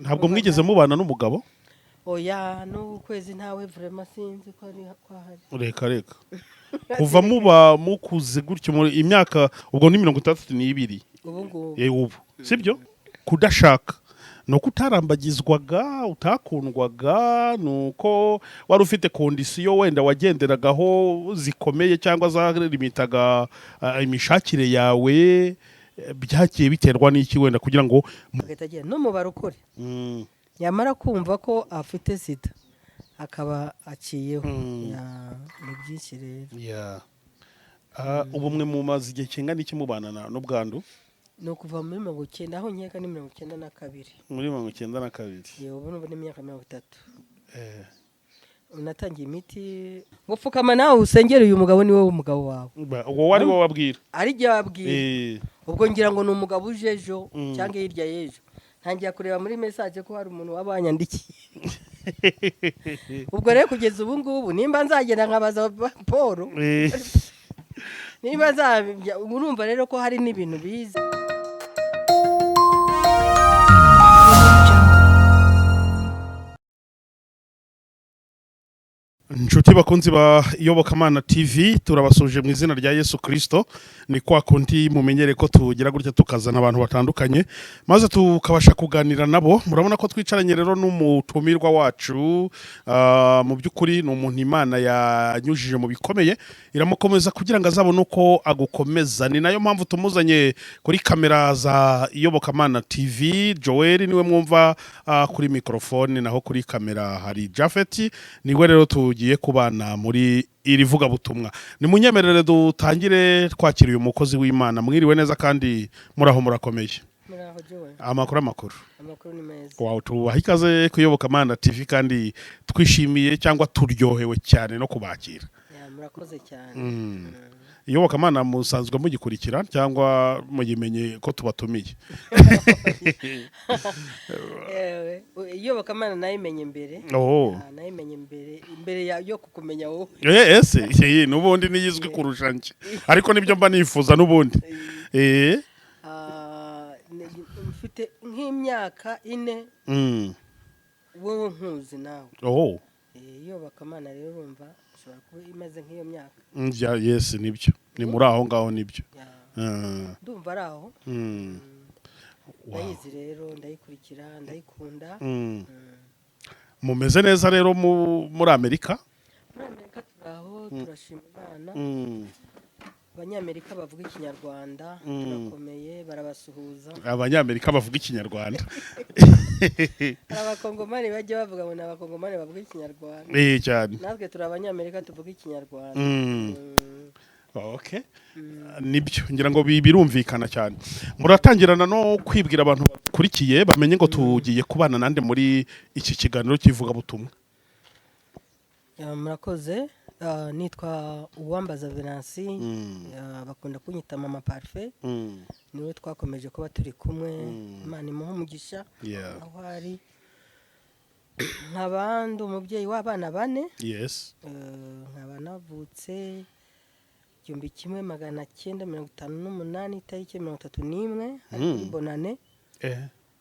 Ntabwo mwigeze mubana n'umugabo? Oya, n'ukwezi ntawe, vraiment sinzi ko ari ko ahari. Reka reka, kuva muba mukuze gutyo muri imyaka, ubwo ni 62? Ubu ngubu. Ubu sibyo? Kudashaka ni uko utarambagizwaga, utakundwaga, ni uko wari ufite condition wenda wagenderagaho zikomeye cyangwa zarimitaga imishakire yawe? Byagiye biterwa n'iki wenda kugira ngo Agahita agenda no mu barokore, yamara kumva ko afite sida akaba aciyeho. Ya, ni byinshi rero. Yeah. Ubu mwe mumaze igihe kingana iki mubana n'ubwandu? Ni ukuva muri 90, aho nkeka ni 92. Muri 92? Yewe, ubu ni imyaka 30. Unatangiye imiti ngo pfukama nawe usengere uyu mugabo, ni wowe umugabo wawe. Uwo wari wowe wabwira? Ari jye wabwira. Ubwo ngira ngo ni umugabo uje ejo cyangwa hirya y'ejo, ntangira kureba muri message ko hari umuntu waba wanyandikiye. Ubwo rero kugeza ubu ngubu nimba nzagenda nkabaza Paul, niba nzajya, urumva rero ko hari n'ibintu biza. Inshuti bakunzi ba Iyobokamana TV, turabasuje mu izina rya Yesu Kirisito. Ni kwa kundi mumenyere ko tugira gutya tukazana abantu batandukanye maze tukabasha kuganira nabo. Murabona ko twicaranye rero n'umutumirwa wacu. Mu by'ukuri ni umuntu Imana yanyujije mu bikomeye, iramukomeza kugira ngo azabone uko agukomeza. Ni nayo mpamvu tumuzanye kuri kamera za Iyobokamana TV. Joel niwe mwumva kuri mikorofone, naho kuri kamera hari Jafeti. Niwe rero tugiye kubana muri iri vugabutumwa. Nimunyemerere dutangire twakira uyu mukozi w'Imana. Mwiriwe neza kandi muraho, murakomeye? Muraho Joel. Amakuru, amakuru? Amakuru ni meza. Wawe, tubaha ikaze kuyobokamana TV kandi twishimiye cyangwa turyohewe cyane no kubakira. Ya, murakoze cyane. Iyobokamana musanzwe mugikurikira cyangwa muyimenye ko tubatumiye? Yewe, iyobokamana nayimenye mbere. Oh. Ah, nayimenye mbere, imbere yo kukumenya wowe. Ese iyi n'ubundi niyizwi kurusha njye, ariko nibyo mba nifuza n'ubundi. Ah, mfite nk'imyaka 4 wowe nkuzi nawe. Oh. Iyobokamana rero urumva ishobora kuba imaze nk'iyo myaka. Ya, yes, nibyo, ni muri aho ngaho nibyo. Ya, Ah, ndumva ari aho. Wow. Ndayizi rero, ndayikurikira, ndayikunda. Mumeze neza rero muri Amerika? Muri Amerika turi aho, turashima Imana. Abanyamerika bavuga Ikinyarwanda turakomeye, barabasuhuza. Abanyamerika bavuga Ikinyarwanda? Hari Abakongomani bajya bavuga ngo ni Abakongomani bavuga Ikinyarwanda. Cyane. Natwe turi Abanyamerika tuvuga Ikinyarwanda. Okay, nibyo, ngira ngo birumvikana cyane. Muratangirana no kwibwira abantu bakurikiye, bamenye ngo tugiye kubana nande muri iki kiganiro cy'ivugabutumwa. Ya, murakoze. Ah, nitwa Uwambaza Venansi. Bakunda kunyita Mama Parfait. Niwe twakomeje kuba turi kumwe, Imana imuhe umugisha aho ari. Nkaba ndi umubyeyi w'abana bane. Nkaba navutse 1958, itariki 31, ari kuri Bonane.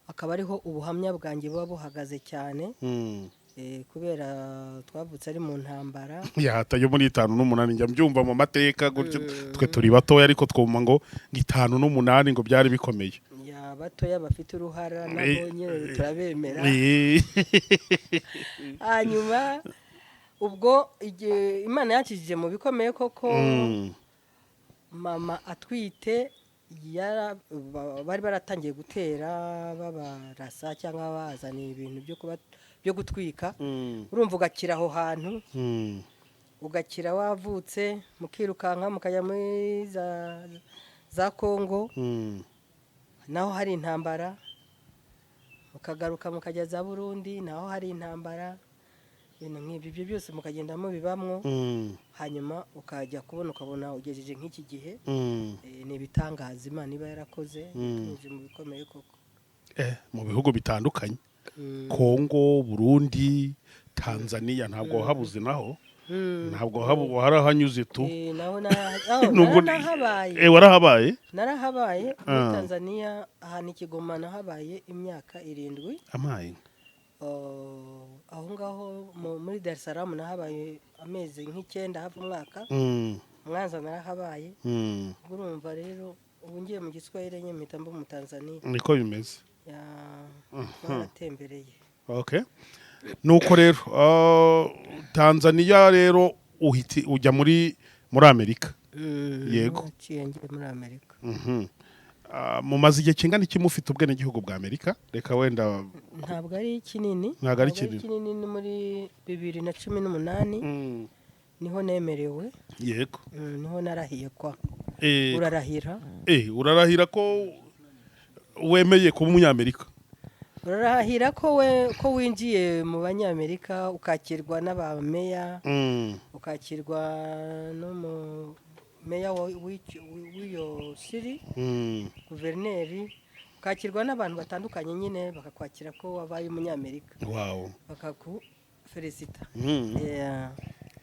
Akaba ariho ubuhamya bwanjye buba buhagaze cyane, kubera twavutse ari mu ntambara. Yahata yo muri 58, njya mbyumva mu mateka gutyo. Twe turi batoya ariko twumva ngo 58 ngo byari bikomeye. Ya, batoya bafite uruhara nabo nyine turabemera. Hanyuma ubwo igihe Imana yakijije mu bikomeye koko, mama atwite bari baratangiye gutera, babarasa cyangwa bazaniye ibintu byo gutwika. Urumva ugakira aho hantu, ugakira wavutse, mukirukanka mukajya muri za Kongo, naho hari intambara, mukagaruka mukajya za Burundi, naho hari intambara, ibintu nk'ibyo. Ibyo byose mukagenda mubibamwo, hanyuma ukajya kubona ukabona ugejeje nk'iki gihe. Ni ibitangaza Imana iba yarakoze, tunyuze mu bikomeye koko. Mu bihugu bitandukanye, Kongo, Burundi, Tanzania, ntabwo habuze naho. Ntabwo warahanyuze tu. Naho Nubwo narahabaye. Warahabaye? Narahabaye muri Ah. Tanzania, ahantu i Kigoma, nahabaye imyaka 7. Amaye. Oh, aho ngaho muri Dar es Salaam nahabaye amezi nk'9, hafi umwaka. Mwanza narahabaye. Ubwo urumva rero, ubu ngiye mu Giswahili nyine mpita mba mu Tanzania. Niko bimeze. Ya, twaratembereye. Okay, nuko rero Tanzania rero uhiti ujya muri Amerika. Yego. Naciye ngiye muri Amerika. Mumaze igihe kingana iki mufite ubwenegihugu bwa Amerika? Reka wenda Ntabwo ari kinini. Ntabwo ari kinini. Kinini. Ni muri 2018 niho nemerewe. Niho narahiye kwa urarahira. Urarahira ko wemeye kuba Umunyamerika. Urarahira ko we ko winjiye mu Banyamerika, ukakirwa n'abameya, ukakirwa n'umumeya w'iyo city, guverineri, ukakirwa n'abantu batandukanye nyine, bakakwakira ko wabaye Umunyamerika, bakakufelicita. Yeah.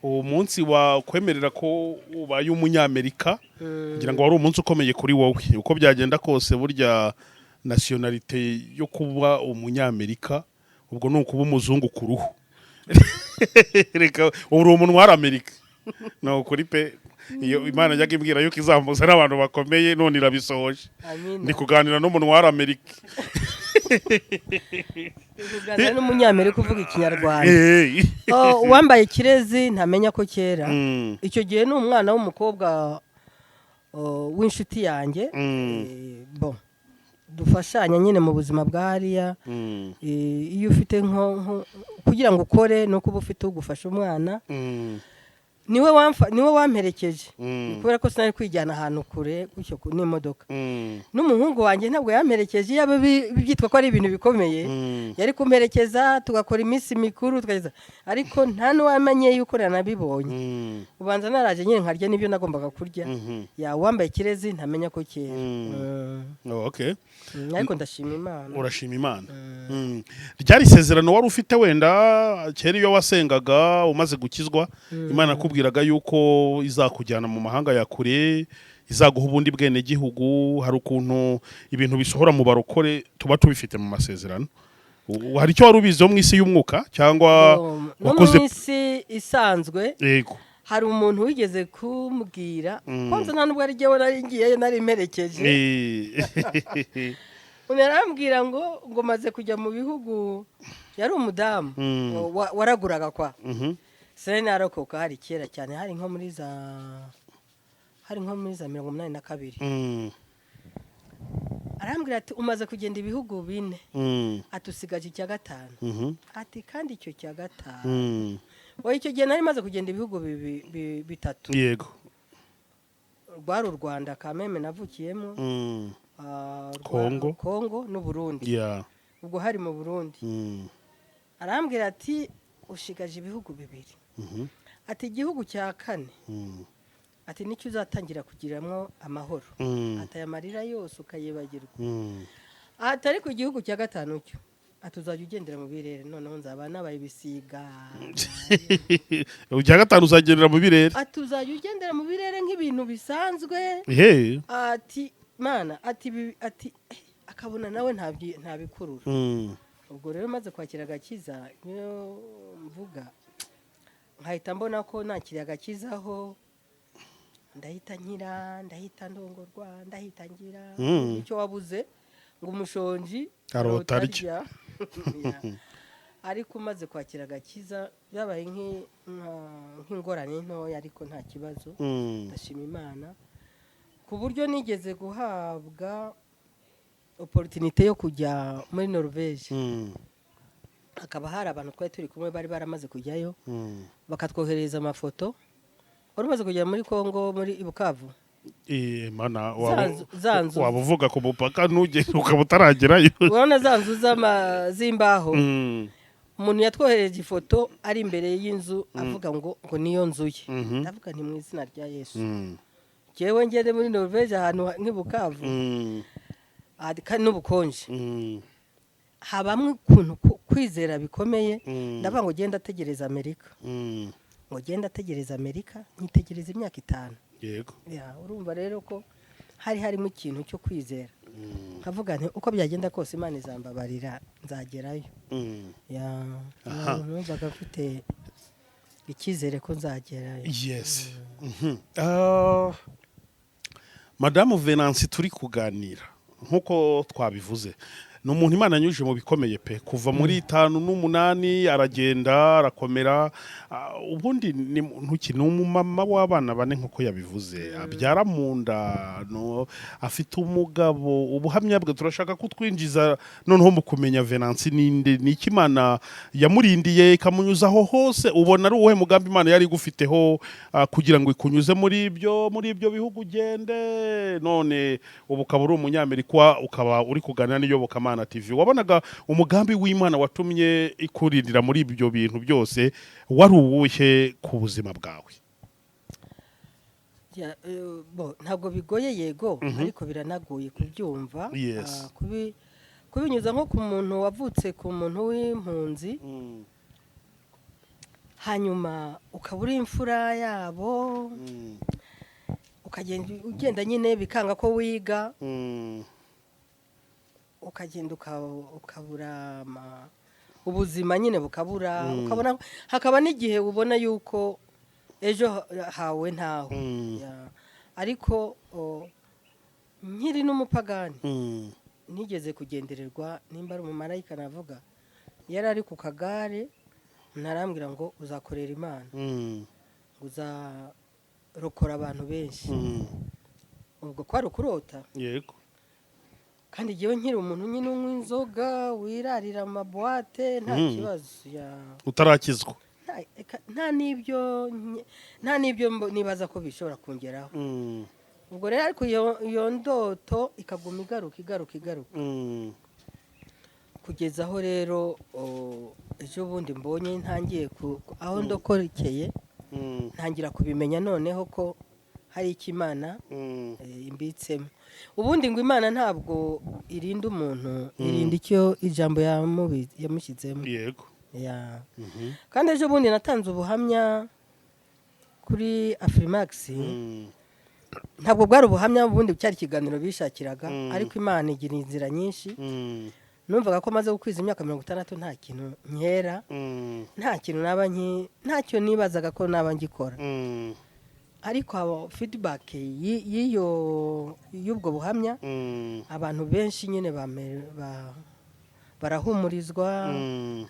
Uwo munsi wakwemerera ko ubaye Umunyamerika, kugira ngo wari umunsi ukomeye kuri wowe. Uko byagenda kose, burya nationalité yo kuba Umunyamerika, ubwo ni ukuba umuzungu ku ruhu. Reka, ubu uri umuntu wari Amerika, ni ukuri pe. Iyo Imana yajyaga imbwira yuko izamuza n'abantu bakomeye, none irabisohoje. Amina. Ndi kuganira n'umuntu wari Amerika. Kuganira n'Umunyamerika uvuga Ikinyarwanda. Oh, uwambaye ikirezi ntamenya ko kera. Icyo gihe ni umwana w'umukobwa, oh, w'inshuti yanjye. Bon, dufashanya nyine mu buzima bwa hariya. Iyo ufite nko kugira ngo ukore, ni uko uba ufite ugufasha umwana. Niwe wamperekeje, kubera ko sinari kwijyana ahantu kure gutyo n'imodoka. N'umuhungu wanjye ntabwo yamperekeje. Iyo byitwa ko ari ibintu bikomeye, yari kumperekeza tugakora iminsi mikuru tukageza, ariko nta n'uwamenye yuko nanabibonye. Ubanza naraje nyine nkarya n'ibyo nagombaga kurya. Ya, uwambaye ikirezi ntamenya ko kera. Oh, okay. Ariko ndashima Imana. Urashima Imana. Ryari isezerano wari ufite wenda kera iyo wasengaga umaze gukizwa, Imana yakubwiraga yuko izakujyana mu mahanga ya kure, izaguha ubundi bwenegihugu? Hari ukuntu ibintu bisohora mu barokore, tuba tubifite mu masezerano. Hari icyo wari ubiziho mu isi y'umwuka cyangwa No mu wakoze isi isanzwe, hari umuntu wigeze kumbwira kwanza, nta nubwo ari jyewe nari ngiyeyo, nari mperekeje. Umuntu arambwira ngo maze kujya mu bihugu, yari umudamu waraguraga kwa sinari narokoka, hari kera cyane, hari nko muri za 82. Arambwira ati: "Umaze kugenda ibihugu bine," ati: "usigaje icya gatanu," ati: "kandi icyo cya gatanu." Oya, icyo gihe nari maze kugenda ibihugu bitatu. Rwari u Rwanda kameme navukiyemo, Kongo. Kongo n'Uburundi. Ubwo hari mu Burundi. Arambwira ati: "Ushigaje ibihugu bibiri," ati: "igihugu cya kane," ati: "nicyo uzatangira kugiramwo amahoro," ati: "aya marira yose ukayibagirwa," ati: "ariko igihugu cya gatanu cyo," ati: "uzajya ugendera mu birere, noneho nzaba nabaye ibisiga." Icya gatanu uzagendera mu birere. Ati: "Uzajya ugendera mu birere nk'ibintu bisanzwe." Ati: "Mana," ati: ati akabona nawe ntabikurura. Ubwo rero maze kwakira agakiza, niyo mvuga nkahita mbona ko nakiriye agakizaho, ndahita nkira, ndahita ndongorwa, ndahita ngira icyo wabuze, ngo umushonji Arota arya. arya. Yeah. Ariko umaze kwakira agakiza byabaye nk'ingorane ntoya, ariko nta kibazo. Ndashima Imana ku buryo nigeze guhabwa opportunité yo kujya muri Norvège, hakaba hari abantu twari turi kumwe bari baramaze kujyayo, bakatwoherereza amafoto. Wari umaze kugera muri Congo, muri Bukavu? Mana, Za nzu. Waba uvuga ku mupaka ntugere ukaba utaragerayo. Urabona za nzu z'imbaho? Umuntu yatwohereje ifoto ari imbere y'inzu, avuga ngo niyo nzu ye. Ndavuga nti: "Mu izina rya Yesu, njyewe ngende muri Norvège, ahantu nk'i Bukavu?" Kandi n'ubukonje, habamwe ukuntu kwizera bikomeye. Ndavuga ngo genda ategereza Amerika. Ngo genda ategereza Amerika, nkitegereza imyaka 5. Ya, urumva rero ko hari harimo ikintu cyo kwizera, nkavuga nti uko byagenda kose Imana izambabarira, nzagerayo. Ya, numvaga mfite icyizere ko nzagerayo. Yes. Madamu Venansi turi kuganira, nk'uko twabivuze, ni umuntu Imana yanyujije mu bikomeye pe, kuva muri 58 aragenda arakomera. Ubundi ni muntu ki? Ni umumama w'abana bane nk'uko yabivuze, abyara mu nda, no, afite umugabo. Ubuhamya bwe turashaka kutwinjiza noneho mu kumenya Venansi ninde, ni iki Imana yamurindiye ikamunyuzaho hose. Ubona ari uwuhe mugambi Imana yari igufiteho kugira ngo ikunyuze muri ibyo bihugu ugende, none ubu ukaba uri Umunyamerika, ukaba uri kuganira n'Iyobokamana TV? Wabonaga umugambi w'Imana watumye ikurindira muri ibyo bintu byose wari uwuhe ku buzima bwawe? Ya, bo, ntabwo bigoye yego, ariko biranagoye kubyumva. Kubinyuza nko ku muntu wavutse ku muntu w'impunzi, hanyuma ukaba uri imfura yabo, ukagenda ugenda nyine bikanga ko wiga, ukagenda ukabura ubuzima nyine bukabura, ukabona hakaba n'igihe ubona yuko ejo hawe ntaho. Ya. Ariko nkiri n'umupagani, nigeze kugendererwa, nimba ari umumarayika navuga, yari ari ku kagare, ntarambwira ngo uzakorera Imana, ngo uzarokora abantu benshi. Ubwo kwari ukurota. Kandi igihe nkiri umuntu nyine unywa inzoga, wirarira amabuwate, nta kibazo ya. Utarakizwa. Eka, nta n'ibyo nibaza ko bishobora kungeraho. Ubwo rero ariko iyo ndoto ikaguma igaruka, igaruka, igaruka, kugeza aho rero ejo bundi mbonye ntangiye aho ndokorekeye, ntangira kubimenya noneho ko hari icyo Imana imbitsemo. Ubundi ngo Imana ntabwo irinda umuntu, irinda icyo ijambo yamushyizemo. Ya. Kandi ejo bundi natanze ubuhamya kuri Afrimax. Ntabwo bwari ubuhamya, ubundi cyari ikiganiro bishakiraga, ariko Imana igira inzira nyinshi. Numvaga ko maze gukwiza imyaka 60 nta kintu nkera, nta kintu naba ntacyo nibazaga ko naba ngikora. Ariko abo feedback y'iyo y'ubwo buhamya, abantu benshi nyine barahumurizwa,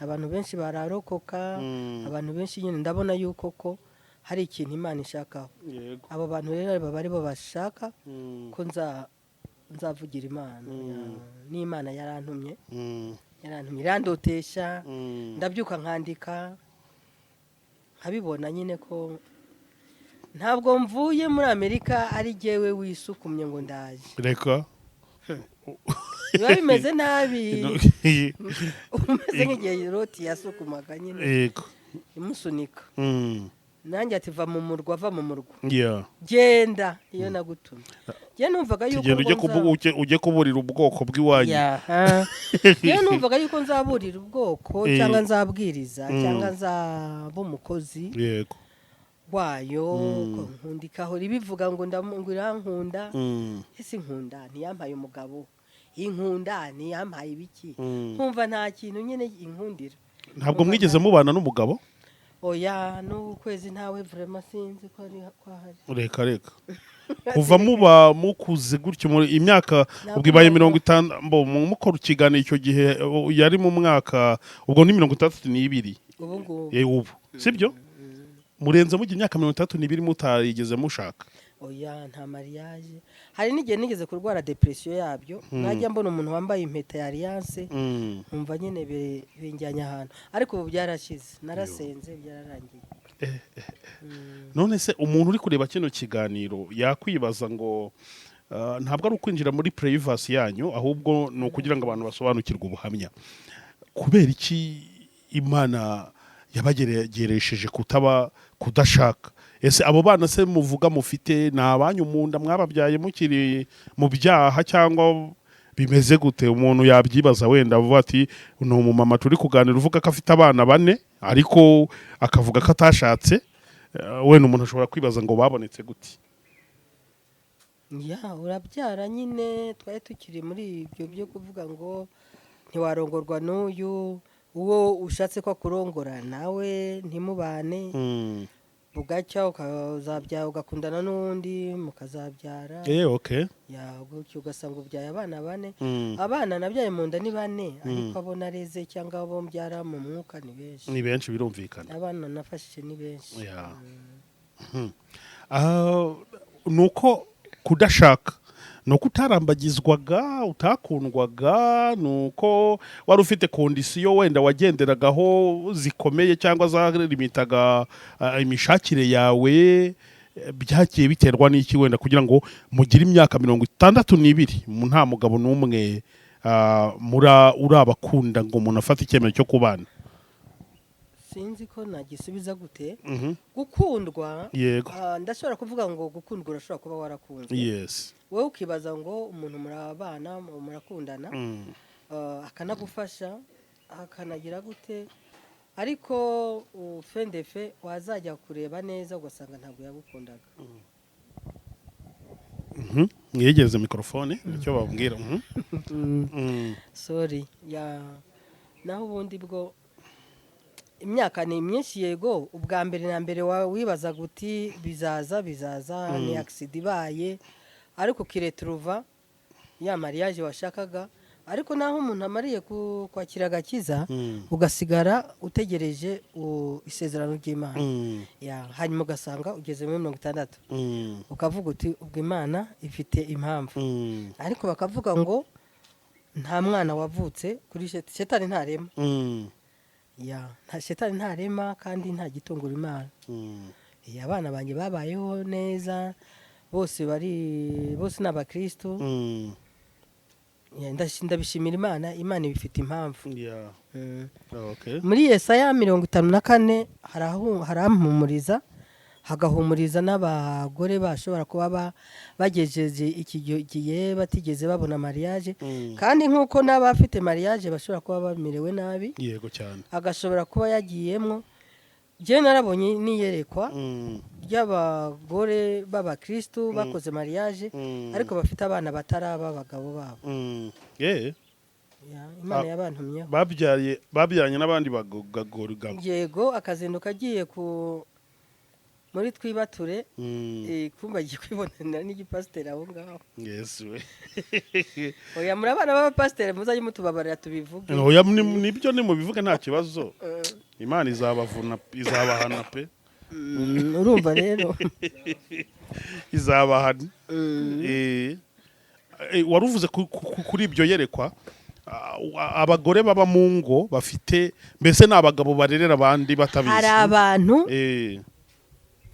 abantu benshi bararokoka, abantu benshi nyine ndabona yuko ko hari ikintu Imana ishakaho. Abo bantu rero baba aribo bashaka ko nzavugira Imana. N'Imana yarantumye, yarantumye, irandotesha. Ndabyuka nkandika, nkabibona nyine ko ntabwo mvuye muri Amerika ari jyewe wisukumye ngo ndaje. Reka. Biba bimeze nabi, umeze nk'igihe Loti yasukumaga nyine, imusunika. Nanjye ati: "Va mu murwa, va mu murwa, genda iyo nagutumye." Njye numvaga yuko Tugenda ujye ngo ujye kuburira ubwoko bw'iwanyu. Yaha. Njye numvaga yuko nzaburira ubwoko, cyangwa nzabwiriza, cyangwa nzaba umukozi wayo. Ko nkunda ikahora ibivuga ngo ngo irankunda. Ese inkunda ntiyampaye umugabo? Inkunda ntiyampaye ibiki? Nkumva nta kintu nyine inkundira. Ntabwo mwigeze mubana n'umugabo? Oya, n'ukwezi ntawe, vraiment sinzi ko ari ko ahari. Reka reka, kuva muba mukuze gutyo muri imyaka Ntabwo ubwo ibaye 50, mbo mukora ikiganiro icyo gihe yari mu mwaka, ubwo ni 62. Ubu ngubu. Ubu sibyo, murenze mugira imyaka 62 mutarigeze mushaka? Oya, nta mariage. Hari n'igihe nigeze kurwara dépression yabyo, najya mbona umuntu wambaye impeta ya alliance, nkumva nyine binjyanye ahantu, ariko ubu byarashize, narasenze, byararangiye. None se umuntu uri kureba kino kiganiro yakwibaza ngo ntabwo ari ukwinjira muri privacy yanyu, ahubwo ni ukugira ngo abantu basobanukirwe ubuhamya, kubera iki Imana yabageregesheje kutaba kudashaka? Ese abo bana se muvuga mufite ni abanyu mu nda, mwababyaye mukiri mu byaha, cyangwa bimeze gute? Umuntu yabyibaza wenda avuga ati ni umumama turi kuganira uvuga ko afite abana bane, ariko akavuga ko atashatse. Wenda umuntu ashobora kwibaza ngo babonetse gute? Ya, urabyara nyine. Twari tukiri muri ibyo byo kuvuga ngo ntiwarongorwa n'uyu, uwo ushatse ko akurongora nawe ntimubane. Bugacya ukazabyara, ugakundana n'undi, mukazabyara. Okay. Ya, gutyo ugasanga ubyaye abana bane. Abana nabyaye mu nda ni bane, ariko abo nareze cyangwa abo mbyara mu mwuka ni benshi. Ni benshi, birumvikana. Abana nafashije ni benshi. Ya. Nuko kudashaka ni uko utarambagizwaga, utakundwaga, ni uko wari ufite condition wenda wagenderagaho zikomeye cyangwa zarimitaga imishakire yawe? Byagiye biterwa n'iki wenda kugira ngo mugire imyaka 62 nta mugabo n'umwe urabakunda ngo umuntu afate icyemezo cyo kubana? Sinzi ko nagisubiza gute. Gukundwa, ndashobora kuvuga ngo gukundwa, urashobora kuba warakunzwe, wowe ukibaza ngo umuntu murabana, murakundana, akanagufasha, akanagira gute, ariko fendefe wazajya kureba neza ugasanga ntabwo yagukundaga. Mwiyegeze mikorofone, nicyo babwira. Sorry. Ya, naho ubundi bwo imyaka ni myinshi. Yego, ubwa mbere na mbere wibazaga uti bizaza, bizaza, ni accident ibaye, ariko ukiretrouva ya mariage washakaga. Ariko naho umuntu amariye kwakira agakiza, ugasigara utegereje isezerano ry'Imana. Ya, hanyuma ugasanga ugeze muri 60, ukavuga uti ubwo Imana ifite impamvu. Ariko bakavuga ngo nta mwana wavutse kuri shetani ntarema. Ya, nta shetani ntarema kandi nta gitungura Imana. Ya, abana banjye babayeho neza bose, bari bose ni abakristo. Ya, ndabishimira Imana. Imana ibifite impamvu. Muri Yesaya 54 harampumuriza, hagahumuriza n'abagore bashobora kuba bagejeje iki gihe batigeze babona mariage, kandi nk'uko n'abafite mariage bashobora kuba bamerewe nabi, Yego cyane. agashobora kuba yagiyemo. Njyewe narabonye n'iyerekwa ry'abagore b'abakristu bakoze mariage, ariko bafite abana bataraba abagabo babo. Ya, Imana yabantumyeho. Babyaranye n'abandi bagore. Yego, akazinduka agiye ku muri twibature, kumva agiye kwibonanira n'igipasiteri aho ngaho. Yes we. Oya, muri abana b'abapasiteri muzajye mutubabarira tubivuge. Oya, nibyo, nimubivuge nta kibazo. Imana izabavuna, izabahana pe. Urumva rero. Izabahana. Wari uvuze kuri ibyo yerekwa, abagore baba mu ngo bafite, mbese ni abagabo barerera abandi batabizi. Hari abantu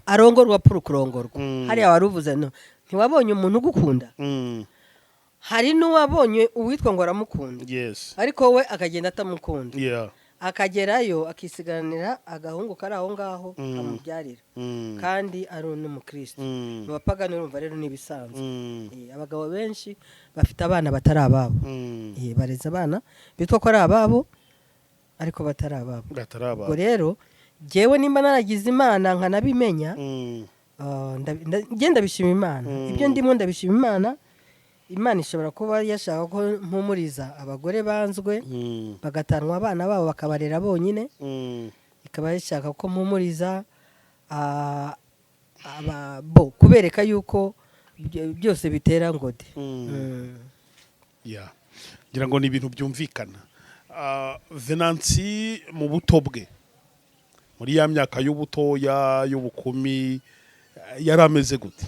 arongorwa pour kurongorwa. Hariya wari uvuze no ntiwabonye umuntu ugukunda. Hari n'uwabonye uwitwa ngo aramukunda, ariko we akagenda atamukunda, akagerayo akisigaranira agahungu kari aho ngaho, kamubyarira, kandi ari n'umukristo. Mu bapagani urumva rero ni ibisanzwe. Abagabo benshi bafite abana batari ababo. Bareze abana bitwa ko ari ababo ariko batari ababo. Batari ababo. Ubwo rero jyewe nimba naragize Imana nkanabimenya, njye ndabishima Imana. Ibyo ndimo ndabishima Imana. Imana ishobora kuba yashaka ko mpumuriza abagore banzwe, bagatanwa abana babo, bakabarera bonyine. Ikaba yashaka ko mpumuriza bo kubereka yuko byose bitera ngode. Ya, ngira ngo ni ibintu byumvikana. Venansi mu buto bwe, muri ya myaka y'ubutoya, y'ubukumi, yari ameze gute?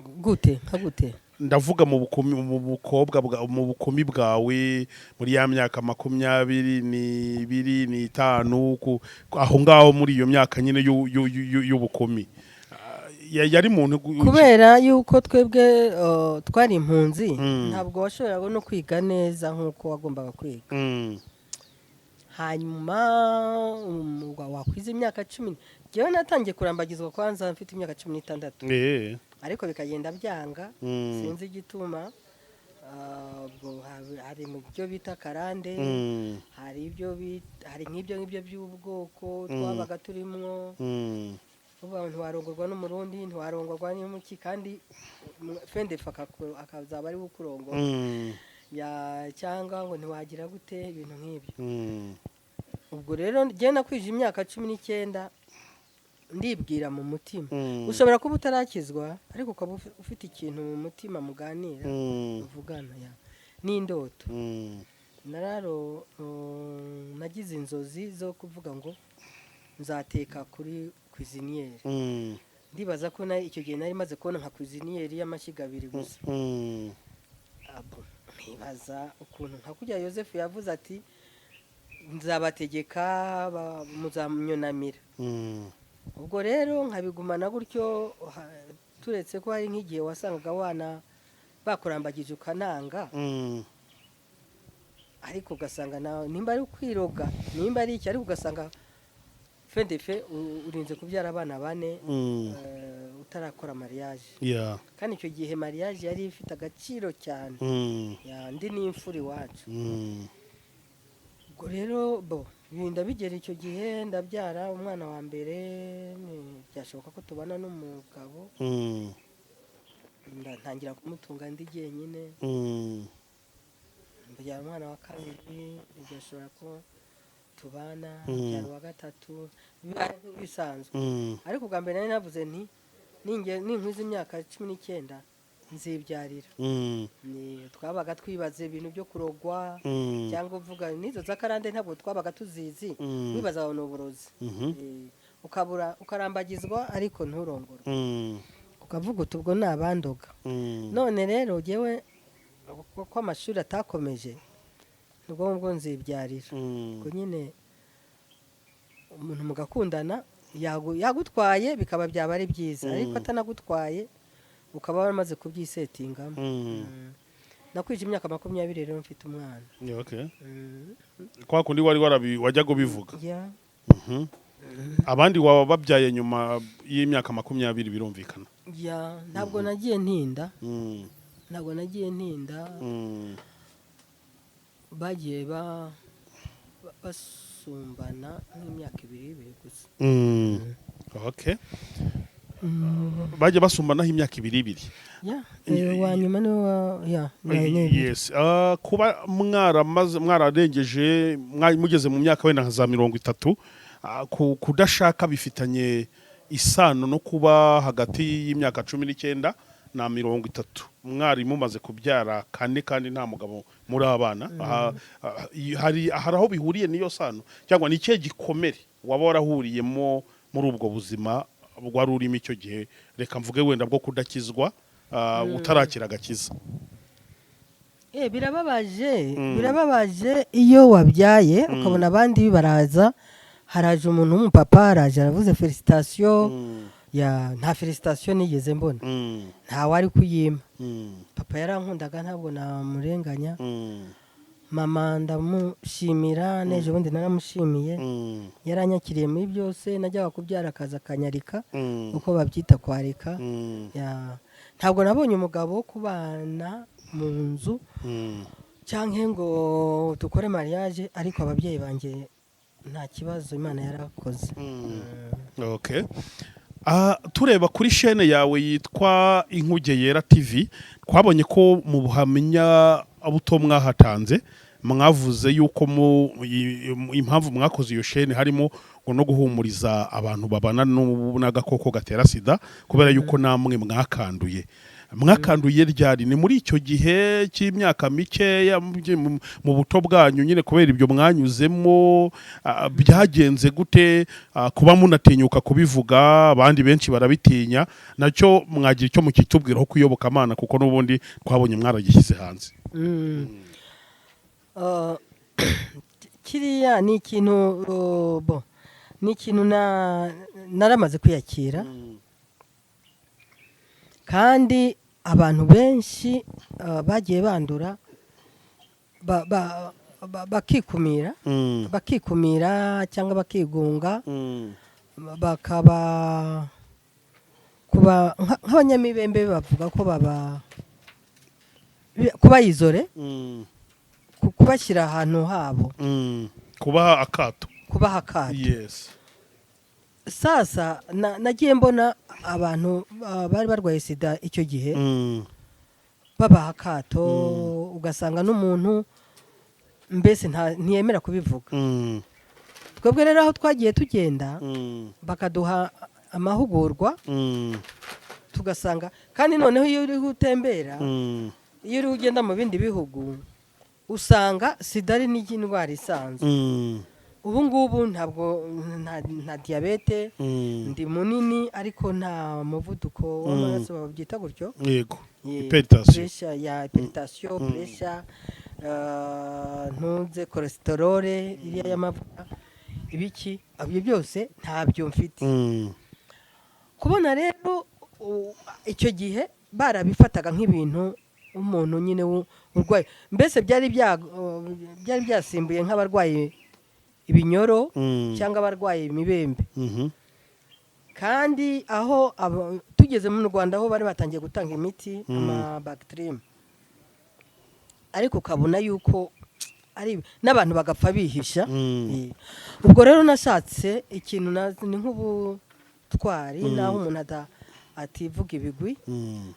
Gute? Nka gute? Ndavuga mu bukumi, mu bukobwa mu bukumi bwawe, muri ya myaka 25, aho ngaho muri iyo myaka nyine y'ubukumi. Yari muntu Kubera yuko twebwe twari impunzi, ntabwo washoboraga no kwiga neza nk'uko wagombaga kwiga. Hanyuma wakwiza imyaka 10, njyewe natangiye kurambagizwa kwanza mfite imyaka 16, ariko bikagenda byanga. Sinzi igituma. Ubwo hari mu byo bita karande. Hari ibyo hari nk'ibyo ngibyo by'ubwoko twabaga turimwo. Uvuga ngo ntiwarongorwa n'Umurundi, ntiwarongorwa n'umuki, kandi fendefe akazaba ari we ukurongora. Ya, cyangwa ngo ntiwagira gute, ibintu nk'ibyo. Ubwo rero njye nakwije imyaka 19, ndibwira mu mutima, ushobora kuba utarakizwa ariko ukaba ufite ikintu mu mutima muganira, muvugana, ya n'indoto. Nararo nagize inzozi zo kuvuga ngo nzateka kuri cuisinière. Ndibaza ko icyo gihe nari maze kubona nka cuisinière y'amashyiga abiri gusa. Abo, nkibaza ukuntu nka kurya Yosefu yavuze ati: "Nzabategeka, muzanyunamira." Ubwo rero nkabigumana gutyo, turetse ko hari nk'igihe wasangaga wana bakurambagije ukananga, ariko ugasanga nawe nimba ari ukwiroga, nimba ari iki, ariko ugasanga fendefe urinze kubyara abana bane, utarakora mariage. Kandi icyo gihe mariage yari ifite agaciro cyane. Ya, ndi n'imfura iwacu. Ubwo rero bo binda bigera icyo gihe ndabyara umwana wa mbere, byashoboka ko tubana n'umugabo. Ntangira kumutunga ndi jyenyine. Mbyara umwana wa kabiri, ntibyashobora ko tubana. Mbyara uwa gatatu, bibaye nk'ibisanzwe. Ariko ubwa mbere nari navuze nti ninkwiza imyaka 19 nzibyarira. Twabaga twibaza ibintu byo kurogwa, cyangwa uvuga n'izo z'akarande ntabwo twabaga tuzizi. Wibaza ngo ni uburozi. Ukabura ukarambagizwa ariko nturongore, ukavuga uti ubwo ni abandoga. None rero jyewe kuko amashuri atakomeje, nubwo ngubwo nzibyarira. Ubwo nyine umuntu mugakundana, yagutwaye bikaba byaba ari byiza, ariko atanagutwaye ukaba waramaze kubyisetingamo. Nakwije imyaka 20 rero mfite umwana. Yeah, okay. Kwa kundi wari wajyaga ubivuga. Yeah. Abandi waba babyaye nyuma y'imyaka 20, birumvikana. Yeah, ntabwo nagiye ntinda. Ntabwo nagiye ntinda. Bagiye basumbana nk'imyaka ibiri ibiri gusa. Okay. Bajya basumbanaho imyaka ibiri ibiri. Yeah, wa nyuma niwe wa ya ni ibiri. Yes. Kuba mwaramaze mwararengeje, mugeze mu myaka wenda nka za 30, kudashaka bifitanye isano no kuba hagati y'imyaka 19 na 30 mwari mumaze kubyara kane kandi nta mugabo muri abana. Aha, hari aho bihuriye n'iyo sano, cyangwa ni ikihe gikomere waba warahuriyemo muri ubwo buzima wari urimo icyo gihe, reka mvuge wenda bwo kudakizwa, utarakira agakiza? Birababaje. Birababaje iyo wabyaye ukabona abandi baraza, haraje umuntu w'umupapa, araje aravuze félicitations. Ya, nta félicitations nigeze mbona. Ntawe ari kuyima. Papa yarankundaga, ntabwo namurenganya. Mama ndamushimira, n'ejo bundi naramushimiye. Yaranyakiriye muri byose, najyaga kubyara akaza akanyarika, uko babyita kwarika. Ya, ntabwo nabonye umugabo wo kubana mu nzu cyangwa ngo dukore mariage, ariko ababyeyi banjye nta kibazo, Imana yarakoze. Okay. Tureba kuri chaîne yawe yitwa Inkuge Yera TV, twabonye ko mu buhamya buto mwahatanze mwavuze yuko mu impamvu mwakoze iyo chaîne harimo ngo no guhumuriza abantu babana n'agakoko gatera sida, kubera yuko namwe mwakanduye. Mwakanduye ryari? Ni muri icyo gihe cy'imyaka mikeya mu buto bwanyu nyine, kubera ibyo mwanyuzemo? Byagenze gute? Kuba munatinyuka kubivuga, abandi benshi barabitinya, nacyo mwagira icyo mukitubwiraho kuyobokamana, kuko n'ubundi twabonye mwaragishyize hanze. Kiriya ni ikintu, bo ni ikintu naramaze kwiyakira, kandi abantu benshi bagiye bandura bakikumira, bakikumira cyangwa bakigunga, bakaba kuba nk'abanyamibembe bavuga ko baba kuba isolé, kubashyira ahantu habo. Kubaha akato. Kubaha akato. Sasa nagiye mbona abantu bari barwaye sida icyo gihe babaha akato, ugasanga n'umuntu mbese ntiyemera kubivuga. Twebwe rero aho twagiye tugenda bakaduha amahugurwa, tugasanga kandi noneho iyo uri utembera, iyo uri ugenda mu bindi bihugu, usanga sida ari n'indwara isanzwe. Ubu ngubu ntabwo nta diyabete, ndi munini ariko nta muvuduko w'amaraso babyita gutyo. Yego, hypertension. Pressure ya hypertension, pressure, ntuze cholesterol iriya y'amavuta, ibiki, ibyo byose ntabyo mfite. Kubona rero icyo gihe barabifataga nk'ibintu umuntu nyine urwaye, mbese byari byasimbuye nk'abarwaye ibinyoro cyangwa abarwaye imibembe. Kandi aho tugeze mu Rwanda, aho bari batangiye gutanga imiti, amabactrim, ariko ukabona yuko ari n'abantu bagapfa bihisha. Ubwo rero nashatse ikintu ni nk'ubutwari, naho umuntu ativuga ibigwi,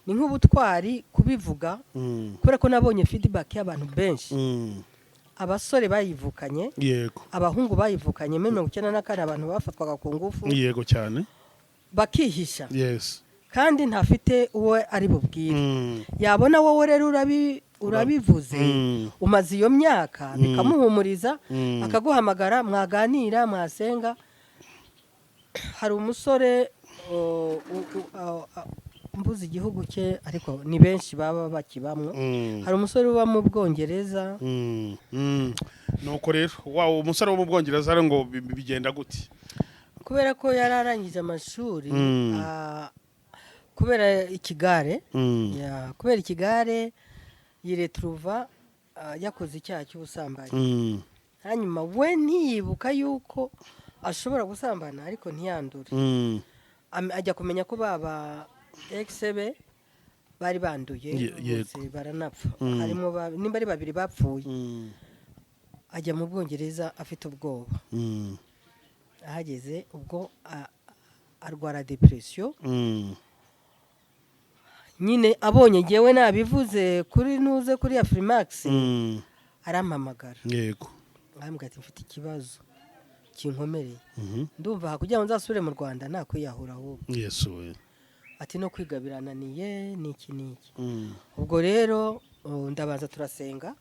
ni nk'ubutwari kubivuga, kubera ko nabonye feedback y'abantu benshi, abasore bayivukanye, abahungu bayivukanye muri 94, abantu bafatwaga ku ngufu Yego cyane. bakihisha, kandi ntafite uwo ari bubwire. Yabona wowe rero urabivuze, umaze iyo myaka, bikamuhumuriza, akaguhamagara, mwaganira, mwasenga. Hari umusore mbuze igihugu cye, ariko ni benshi baba bakibamwo. Hari umusore uba mu Bwongereza. Nuko rero wa umusore wo mu Bwongereza rero ngo bigenda gute? Kubera ko yari arangije amashuri, kubera ikigare, kubera ikigare yiretrouva yakoze icyaha cy'ubusambanyi. Hanyuma we ntiyibuka yuko ashobora gusambana ariko ntiyandure. Ajya kumenya ko baba ex be bari banduye bose baranapfa. Harimo nimba ari babiri bapfuye. Ajya mu Bwongereza afite ubwoba. Ahageze ubwo arwara depression. Nyine abonye ngewe nabivuze kuri nuze kuri Afrimax, arampamagara, arambwira ati: "Mfite ikibazo kinkomereye, ndumva aha kugira ngo nzasubire mu Rwanda nakwiyahura ahubwo." Yesu we! Ati: "No kwiga birananiye, n'iki n'iki." Ubwo rero ndabanza turasenga,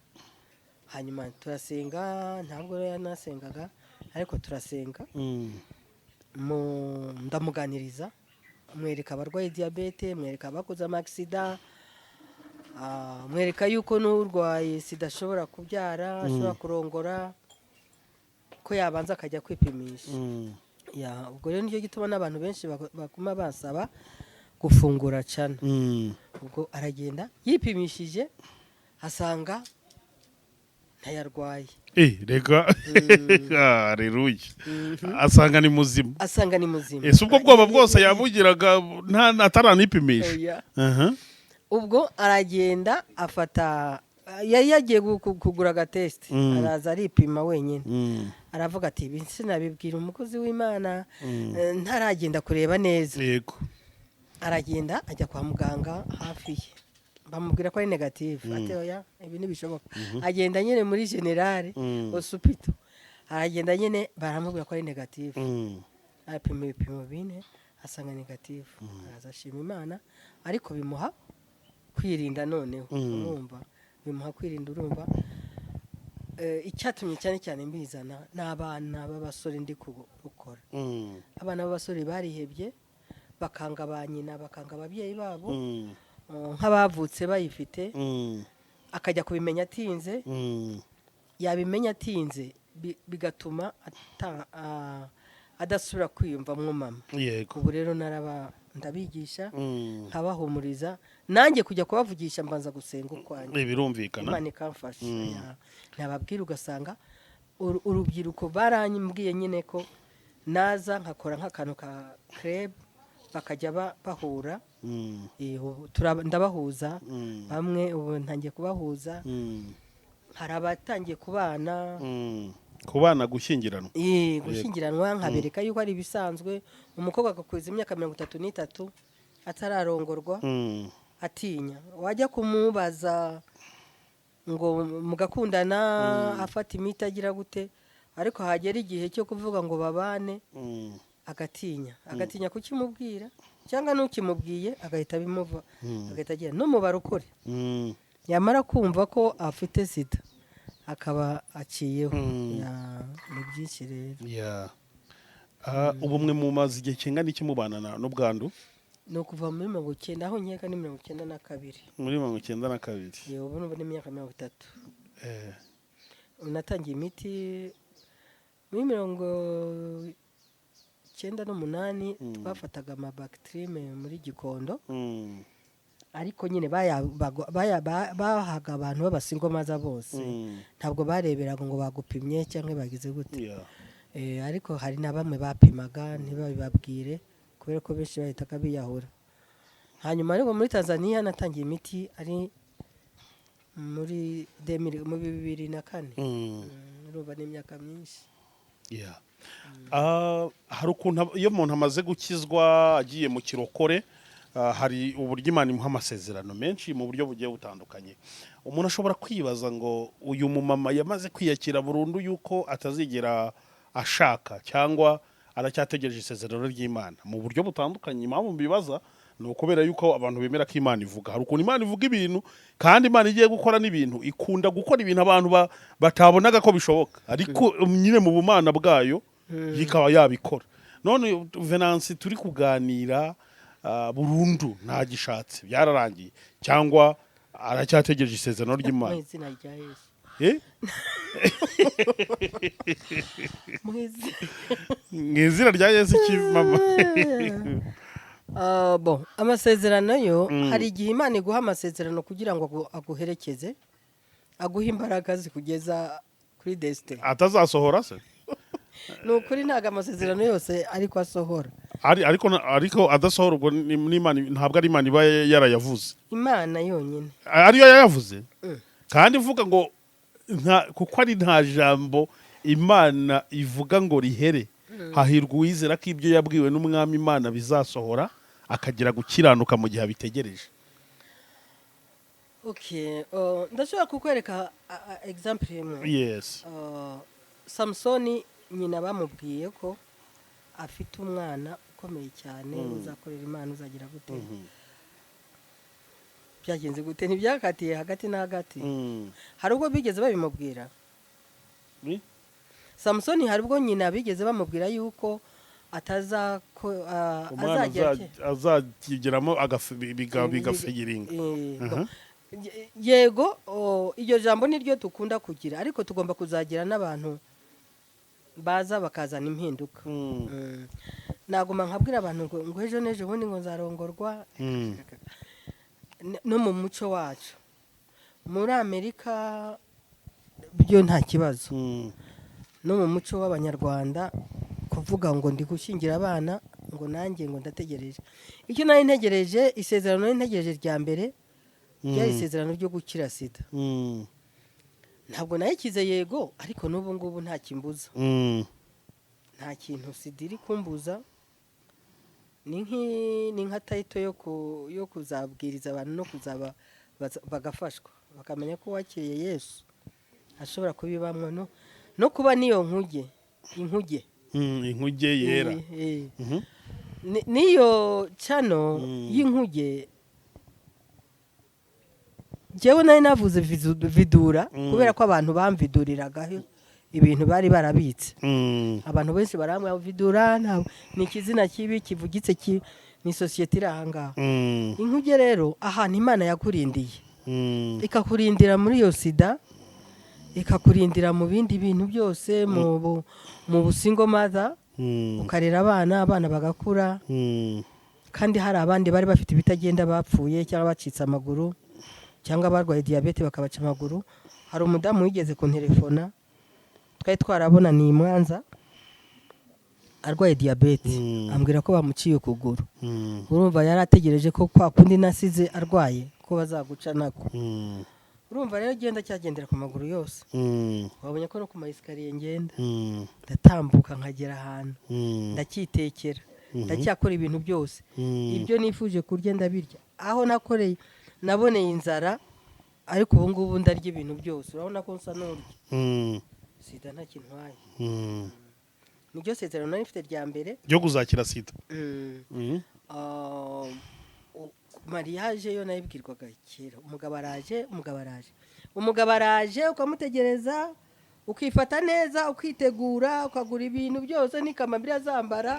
hanyuma turasenga, ntabwo rero yanasengaga ariko turasenga. Ndamuganiriza, mwereka abarwaye diyabete, mwereka abakoze amakisida, mwereka yuko n'urwaye sida ashobora kubyara, ashobora kurongora, ko yabanza akajya kwipimisha. Ya, ubwo rero nicyo gituma n'abantu benshi baguma basaba gufungura channel. Ubwo aragenda yipimishije, asanga ntayarwaye. Reka, haleluya, asanga ni muzima. Asanga ni muzima. Ese ubwo bwoba bwose yabugiraga ataranipimisha? Oya. Aha. Ubwo aragenda afata, yari yagiye kugura agatest, araza aripima wenyine. Aravuga ati: "Ibi sinabibwira umukozi w'Imana ntaragenda kureba neza." Aragenda ajya kwa muganga hafi ye, bamubwira ko ari negative. Ati: "Oya, ibi ntibishoboka." Agenda nyine muri general hospital, aragenda nyine baramubwira ko ari negative. Arapima ibipimo bine, asanga negative, araza ashima Imana, ariko bimuha kwirinda noneho. Urumva bimuha kwirinda. Urumva icyatumye cyane cyane mbizana ni abana b'abasore ndi gukora. Abana b'abasore barihebye, bakanga ba nyina, bakanga ababyeyi babo, nk'abavutse bayifite, akajya kubimenya atinze. Yabimenya atinze, bigatuma adasubira kwiyumvamo mama. Ubu rero naraba ndabigisha, nkabahumuriza, nanjye kujya kubavugisha mbanza gusenga ukwanjye. Birumvikana. Imana ikamfasha. Ya, nababwira ugasanga urubyiruko barambwiye nyine ko naza nkakora nk'akantu ka club, bakajya bahura. Ubu ndabahuza. Bamwe ubu ntangiye kubahuza. Hari abatangiye kubana. Ku bana gushyingiranwa. Gushyingiranwa, nkabereka yuko ari ibisanzwe, umukobwa agakwiza imyaka 33 atararongorwa, atinya. Wajya kumubaza ngo mugakundana, afata imiti, agira gute, ariko hagera igihe cyo kuvuga ngo babane, agatinya, agatinya kukimubwira, cyangwa n'ukimubwiye agahita bimuva, agahita agira no mu barokore. Yamara kumva ko afite sida akaba aciyeho. Ya, ni byinshi rero. Yeah. Ubu mwe mumaze igihe kingana iki mubana n'ubwandu? Ni ukuva muri 90, aho nkeka ni 92. Muri 92. Yewe, ubu ni imyaka 30. Natangiye imiti muri 98, twafataga amabactrim muri Gikondo, ariko nyine bahaga abantu b'aba single mother bose. Ntabwo bareberaga ngo bagupimye cyangwa bagize gute. Ariko hari na bamwe bapimaga ntibabibabwire, kubera ko benshi bahitaga biyahura. Hanyuma ariko muri Tanzania natangiye imiti ari muri 2000, mu 2004. Urumva ni imyaka myinshi. Yeah. Hari ukuntu iyo umuntu amaze gukizwa agiye mu kirokore, hari uburyo Imana imuha amasezerano menshi mu buryo bugiye butandukanye. Umuntu ashobora kwibaza ngo uyu mumama yamaze kwiyakira burundu yuko atazigera ashaka, cyangwa aracyategereje isezerano ry'Imana mu buryo butandukanye? Impamvu mbibaza ni ukubera yuko abantu bemera ko Imana ivuga. Hari ukuntu Imana ivuga ibintu, kandi Imana igiye gukora n'ibintu, ikunda gukora ibintu abantu batabonaga ko bishoboka, ariko nyine mu bumana bwayo ikaba yabikora. None Venansi turi kuganira, burundu ntagishatse, byararangiye, cyangwa aracyategereje isezerano Mu ry'Imana? izina rya Yesu. Eh? Mu izina Mu izina rya Yesu iki, mama? Bon, amasezerano yo, hari igihe Imana iguha amasezerano kugira ngo aguherekeze, aguhe imbaraga zikugeza kuri destiny. Atazasohora se? Ni ukuri, ntabwo amasezerano yose ariko asohora. Ariko adasohora, ubwo n'Imana ntabwo ari Imana iba yarayavuze. Imana yonyine. Ariyo yayavuze. Kandi ivuga ngo kuko ari nta jambo Imana ivuga ngo rihere. Hahirwa uwizera ko ibyo yabwiwe n'Umwami Imana bizasohora, akagira gukiranuka mu gihe abitegereje. Okay, ndashobora kukwereka example imwe. Yes. Samusoni, nyina bamubwiye ko afite umwana ukomeye cyane uzakorera Imana, uzagira gute. Byagenze gute? Ntibyakatiye hagati na hagati? Hari ubwo bigeze babimubwira? Samusoni, hari ubwo nyina bigeze bamubwira yuko atazako Umwana azagira azakigeramo bigafegiringa. Yego, iryo jambo niryo dukunda kugira, ariko tugomba kuzagira n'abantu baza bakazana impinduka. Naguma nkabwira abantu ngo ejo n'ejo bundi ngo nzarongorwa. No mu muco wacu muri Amerika byo nta kibazo. No mu muco w'Abanyarwanda, kuvuga ngo ndi gushyingira abana, ngo nanjye ngo ndategereje icyo nari ntegereje, isezerano nari ntegereje rya mbere ryari isezerano ryo gukira sida. Ntabwo nayikize, yego, ariko n'ubu ngubu nta kimbuza. Nta kintu sida iri kumbuza. Ni nka title yo kuzabwiriza abantu no kuzaba bagafashwa, bakamenya ko uwakiriye Yesu ashobora kubibamwo, no kuba n'iyo nkuge, inkuge. Inkuge yera. N'iyo channel y'inkuge, njyewe nari navuze vidura, kubera ko abantu bamviduriragaho ibintu bari barabitse. Abantu benshi barambwira vidura ntabwo ni ikizina kibi kivugitse, ni sosiyete iri ahangaha. Inkuge rero, ahantu Imana yakurindiye, ikakurindira muri iyo sida, ikakurindira mu bindi bintu byose, mu bu single mother, ukarera abana, abana bagakura, kandi hari abandi bari bafite ibitagenda bapfuye, cyangwa bacitse amaguru, cyangwa barwaye diyabete bakabaca amaguru. Hari umudamu wigeze kuntelefona, twari twarabonaniye i Mwanza, arwaye diyabete, ambwira ko bamuciye ukuguru. Urumva yari ategereje ko kwa kundi nasize arwaye ko bazaguca nako. Urumva rero, genda cyagendera ku maguru yose. Wabonye ko no ku ma escalier ngenda, ndatambuka nkagera ahantu, ndacyitekera, ndacyakora ibintu byose. Ibyo nifuje kurya ndabirya. Aho nakoreye naboneye inzara, ariko ubu ngubu ndarya ibintu byose. Urabona ko nsa n'urya. Sida nta kintu ntwaye. Niryo sezerano nari mfite rya mbere. Ryo kuzakira sida. Ah, mariage yo nayibwirwaga kera. Umugabo araje, umugabo araje, umugabo araje, ukamutegereza, ukifata neza, ukitegura, ukagura ibintu byose n'ikamambiri azambara.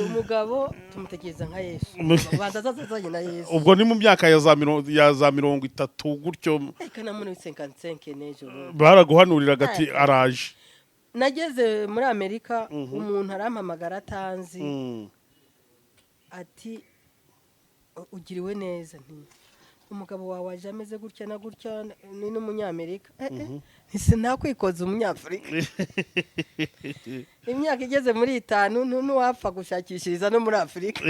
Umugabo tumutegereza nka Yesu. Ubanza azaza azanye na Yesu. Ubwo ni mu myaka ya za 30 gutyo. Reka, na muri 55 n'ejo bundi. Baraguhanuriraga ati araje. Nageze muri Amerika, umuntu arampamagara atanzi, ati: "Ugiriwe neza, nti umugabo wawe aje ameze gutya na gutya, ni n'umunyamerika." Ntise ntakwikoza umunyafurika. Imyaka igeze muri 5, ntiwapfa gushakishiriza no muri Afurika,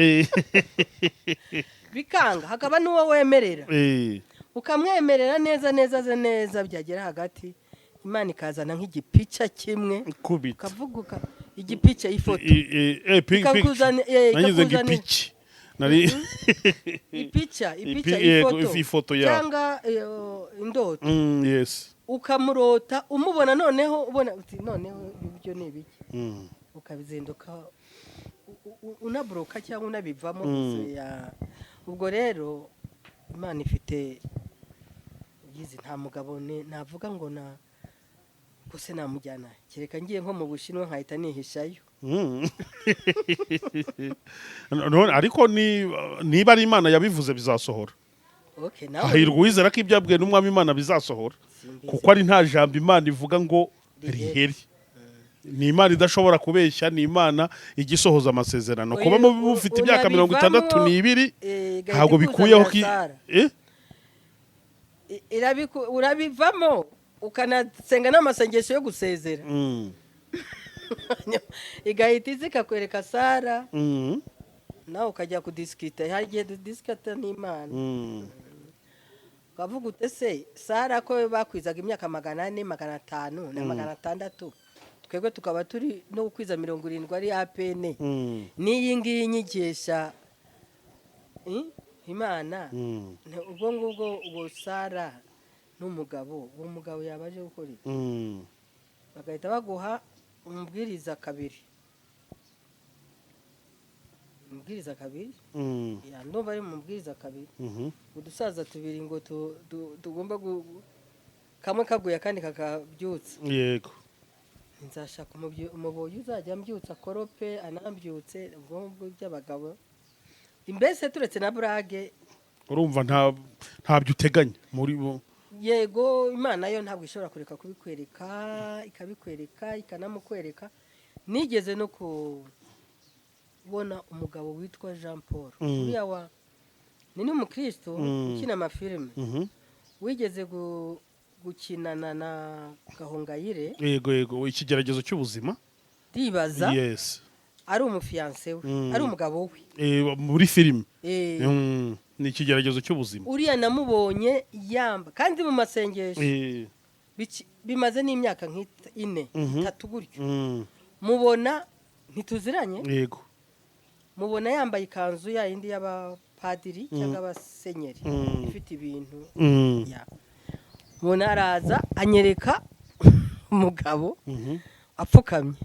bikanga. Hakaba n'uwo wemerera, ukamwemerera neza neza aze neza, byagera hagati Imana ikazana nk'igipica kimwe. Kubita. Ukavuga igipica, ifoto. Nagize ngo Ikakuzanira- ipiki nari Ipica, ipica. Yego, ifoto. Ifoto ya Cyangwa indoto. Yes. Ukamurota, umubona, noneho ubona uti: "Noneho ibyo ni ibiki?" Ukabizinduka unaboroka cyangwa unabivamo gusa ubwo rero Imana ifite yizi. Nta mugabo navuga ngo na gusa namujyana, kereka ngiye nko mu Bushinwa nkahita nihishayo. None ariko niba ari Imana yabivuze, bizasohora. Okay, nawe. Hahirwa uwizera ko ibyo yabwiwe n'Umwami Imana bizasohora. Simbizi. Kuko ari nta jambo Imana ivuga ngo rihere. Rihere. Ni Imana idashobora kubeshya, ni Imana igisohoza amasezerano. Oya, Kuba mufite imyaka mirongo unabivamo, itandatu n'ibiri igahita ntabwo bikuyeho ikuzanira Sara. Eh? Urabivamo ukanasenga n'amasengesho yo gusezera, igahita iza ikakwereka Sara, nawe ukajya kudisikita. Hari igihe dudisikita n'Imana, ukavuga ute se Sara ko bakwizaga imyaka 400, 500 na 600, twebwe tukaba turi no gukwiza 70 ari à peine, n'iyi ngiyi nyigisha Imana, ubwo ngubwo ubwo Sara n'umugabo, uwo mugabo yaba aje gukora iki? Bagahita baguha umubwiriza kabiri, umubwiriza kabiri. Ya, ndumva ari umubwiriza kabiri. Udusaza tubiri ngo tugomba kamwe kaguye akandi kakabyutsa. Nzashaka umuboyi uzajya ambyutsa, akorope, anambyutse. Ubwo ngubwo by'abagabo mbese, turetse na burage. Urumva ntabyo uteganya muri bo. Yego, Imana yo ntabwo ishobora kureka kubikwereka, ikabikwereka, ikanamukwereka. Nigeze no kubona umugabo witwa Jean Paul, uriya wa ni n'umukristo, ukina amafilime, wigeze gukinana na Gahongayire. Yego, ikigeragezo cy'ubuzima. Ndibaza ari umufiancé we, ari umugabo we. Muri filime. Ni ikigeragezo cy'ubuzima. Uriya namubonye yamba kandi mu masengesho, bimaze n'imyaka nk'ine, 3 gutyo. Mubona ntituziranye. Mubona yambaye ikanzu ya yindi y'abapadiri cyangwa abasenyeri, ifite ibintu. Ya, mubona araza anyereka umugabo apfukamye,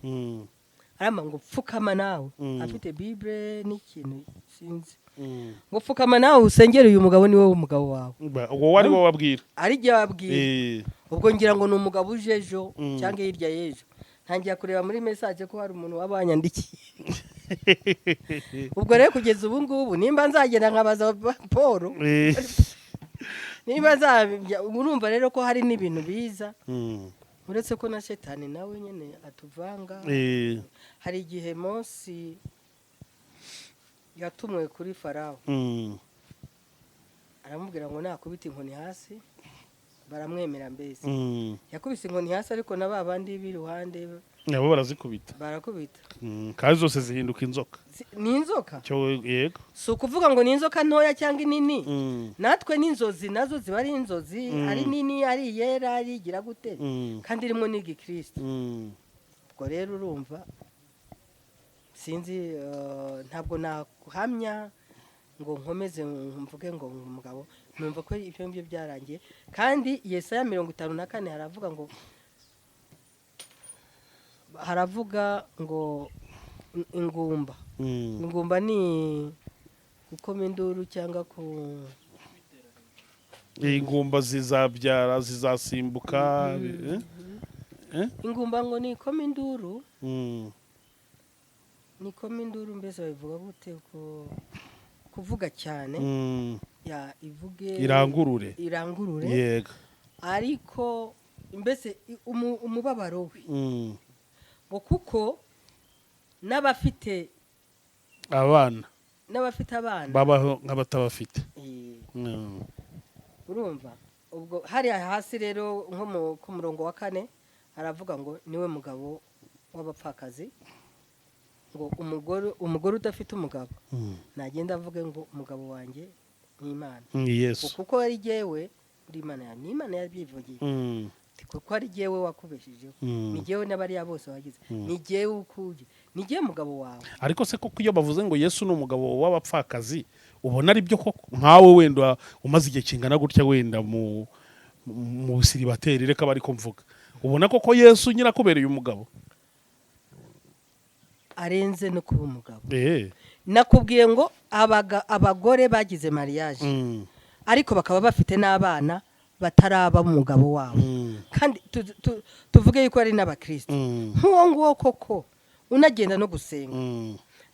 aramba ngo: "Pfukama nawe." Afite Bible n'ikintu sinzi. Ngo: "Pfukama nawe usengere uyu mugabo, ni wowe umugabo wawe." Uwo wari wowe wabwira. Ari jye wabwira. Ubwo ngira ngo ni umugabo uje ejo cyangwa hirya y'ejo. Ntangira kureba muri message ko hari umuntu waba wanyandikiye. Ubwo rero kugeza ubu ngubu nimba nzagenda nkabaza Paul, niba nzajya, urumva rero ko hari n'ibintu biza, uretse ko na Shetani nawe nyine atuvanga. Hari igihe Mose yatumwe kuri Farawo, aramubwira ngo nakubita inkoni hasi. Baramwemera mbese. Yakubise inkoni hasi, ariko na ba bandi b'iruhande Nabo barazikubita. Barakubita. Kandi zose zihinduka inzoka. Ni inzoka. Cyo, yego. Si ukuvuga ngo ni inzoka ntoya cyangwa inini. Natwe n'inzozi nazo ziba ari inzozi, ari nini, ari iyera, ari igira gute, kandi irimo n'igikristo. Ubwo rero urumva, sinzi, ntabwo nahamya ngo nkomeze mvuge ngo umugabo, numva ko ibyo ngibyo byarangiye. Kandi Yesaya 54 haravuga ngo ingumba. Ingumba ni gukoma induru cyangwa ku Ingumba zizabyara, zizasimbuka, eh? Ingumba ngo ni ikoma induru. Ni ikoma induru, mbese babivuga gute? Ko kuvuga cyane. Ya, ivuge. Irangurure. Irangurure. Ariko mbese umubabaro we, ngo kuko n'abafite abana, n'abafite abana babaho nk'abatabafite. Urumva, ubwo hariya hasi rero nko ku murongo wa 4 haravuga ngo niwe mugabo w'abapfakazi, ngo umugore udafite umugabo nagenda avuge ngo umugabo wanjye ni Imana. Ni Yesu. Kuko ari jyewe uri Imana yawe, ni Imana yabyivugiye. Kuko ari jyewe wakubeshejeho, ni jyewe n'abariya bose wagize, ni jyewe ukuye, ni jyewe mugabo wawe. Ariko se koko iyo bavuze ngo Yesu ni umugabo w'abapfakazi, ubona ari byo koko? Nkawe wenda umaze igihe kingana gutya wenda mu busiribateri, reka bari mvuga, ubona koko Yesu nyirakubereye umugabo? Arenze no kuba umugabo. Nakubwiye ngo abagore bagize mariage, ariko bakaba bafite n'abana bataraba umugabo wabo, kandi tuvuge yuko ari n'abakristo, nk'uwo nguwo koko unagenda no gusenga,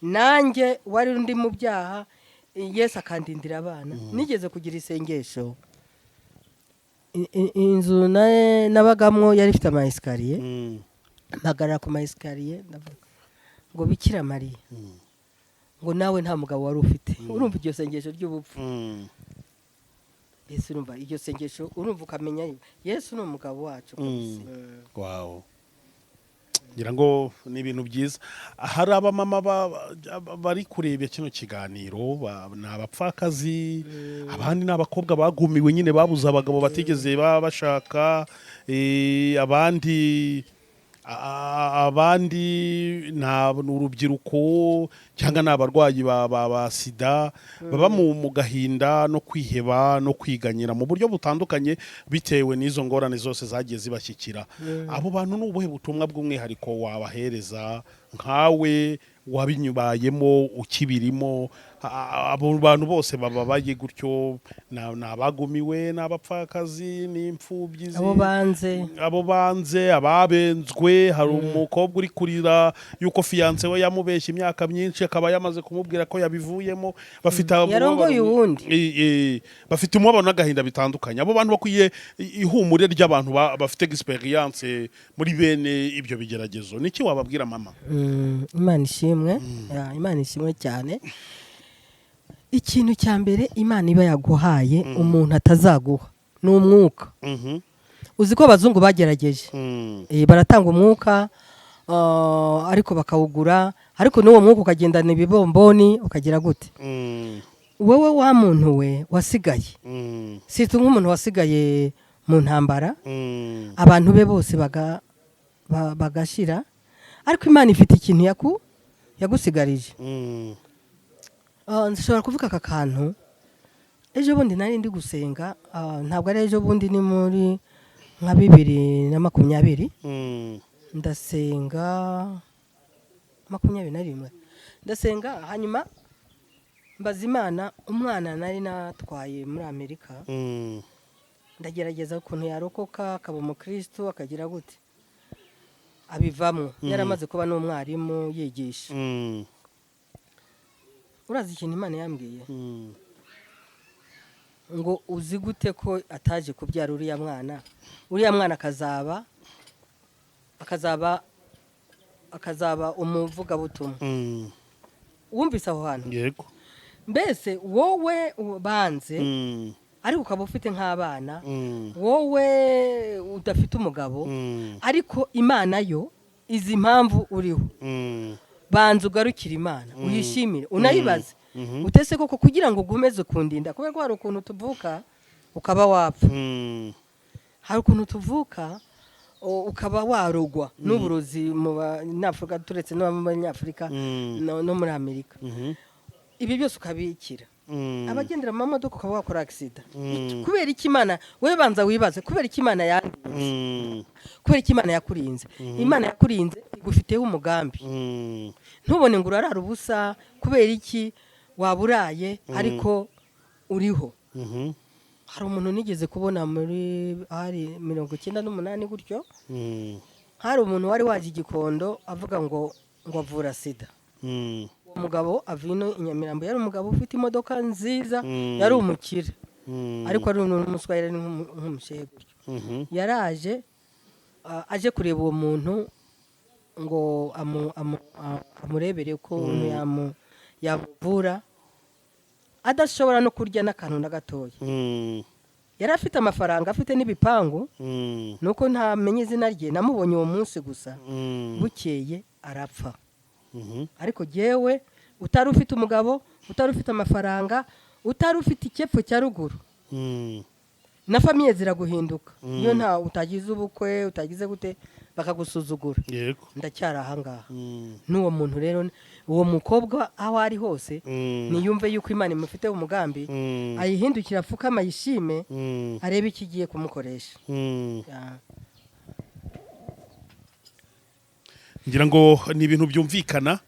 nanjye wari undi mu byaha, Yesu akandindira abana. Nigeze kugira isengesho. Inzu nabagamwo yari ifite ama escalier. Mpagarara ku ma escalier, ndavuga ngo: "Bikira Mariya," ngo "nawe nta mugabo wari ufite." Urumva iryo sengesho ry'ubupfu? Yesu, urumva iryo sengesho, urumva ukamenya Yesu ni umugabo wacu kabisa. Wow, ngira ngo ni ibintu byiza. Hari abamama bari kureba kino kiganiro, ni abapfakazi, abandi ni abakobwa bagumiwe nyine, babuze abagabo, batigeze baba bashaka, abandi ni urubyiruko cyangwa ni abarwayi ba sida, baba mu gahinda no kwiheba no kwiganyira mu buryo butandukanye bitewe n'izo ngorane zose zagiye zibashyikira. Abo bantu ni ubuhe butumwa bw'umwihariko wabahereza nkawe wabinyubayemo, ukibirimo? Abo bantu bose bababaye gutyo, ni abagumiwe, ni abapfakazi, ni imfubyi, Abo banze. Abo banze, ababenzwe. Hari umukobwa uri kurira yuko fiancé we yamubeshye imyaka myinshi, akaba yamaze kumubwira ko yabivuyemo, bafite Yarongoye uwundi. Bafite umubabaro n'agahinda bitandukanye. Abo bantu bakwiye ihumure ry'abantu bafite experience muri bene ibyo bigeragezo. Niki wababwira, mama? Imana ishimwe. Ya, Imana ishimwe cyane. Ikintu cya mbere Imana iba yaguhaye umuntu atazaguha ni umwuka. Uzi ko abazungu bagerageje, baratanga umwuka, ariko bakawugura, ariko n'uwo mwuka ukagendana ibibomboni, ukagira gute? Wowe wa muntu we wasigaye, si nk'umuntu wasigaye mu ntambara, abantu be bose bagashira, ariko Imana ifite ikintu yagusigarije. Nshobora kuvuga aka kantu. Ejo bundi nari ndi gusenga, ntabwo ari ejo bundi, ni muri nka 2020. Ndasenga, 21, ndasenga, hanyuma mbaza Imana umwana nari natwaye muri Amerika. Ndagerageza ukuntu yarokoka akaba umukristo, akagira gute, abivamo yaramaze kuba n'umwarimu yigisha. Urazi ikintu Imana yambwiye? Ngo uzi gute ko ataje kubyara uriya mwana, uriya mwana akazaba umuvugabutumwa? Wumvise aho hantu? Yego. Mbese wowe banze. Ariko ukaba ufite nk'abana, wowe udafite umugabo, ariko Imana yo izi impamvu uriho. Banza ugarukire Imana, uyishimire, unayibaze utese koko kugira ngo ugumeze kundinda, kubera ko hari ukuntu tuvuka ukaba wapfa, hari ukuntu tuvuka ukaba warogwa n'uburozi mu Banyafurika, turetse no mu Banyafurika, no muri Amerika, ibi byose ukabikira. Abagendera mu mamodoka ukaba wakora accident. Kubera iki Imana? Wowe banza wibaze kubera iki Imana yandinze, kubera iki Imana yakurinze. Imana yakurinze igufiteho umugambi. Ntubone ngo urarara ubusa. Kubera iki waba uraye ariko uriho? Hari umuntu nigeze kubona muri hari 98 gutyo, hari umuntu wari waje i Gikondo avuga ngo avura sida. Uwo mugabo ava ino i Nyamirambo, yari umugabo ufite imodoka nziza, yari umukire, ariko ari n'umuswahili, ari nk'umushehe gutyo. Yaraje aje kureba uwo muntu ngo amurebere ko umuntu yamuvura, adashobora no kurya n'akantu na gatoya. Yari afite amafaranga, afite n'ibipangu, nuko ntamenye izina rye, namubonye uwo munsi gusa. Bukeye arapfa. Ariko jyewe utari ufite umugabo, utari ufite amafaranga, utari ufite icyepfo cya ruguru, na famille ziraguhinduka iyo nta utagize ubukwe, utagize gute, bakagusuzugura. Ndacyari ahangaha. N'uwo muntu rero, uwo mukobwa, aho ari hose, niyumve yuko Imana imufiteho umugambi, ayihindukire, apfukame, ayishime, arebe icyo igiye kumukoresha. Ya. Ngira ngo ni ibintu byumvikana,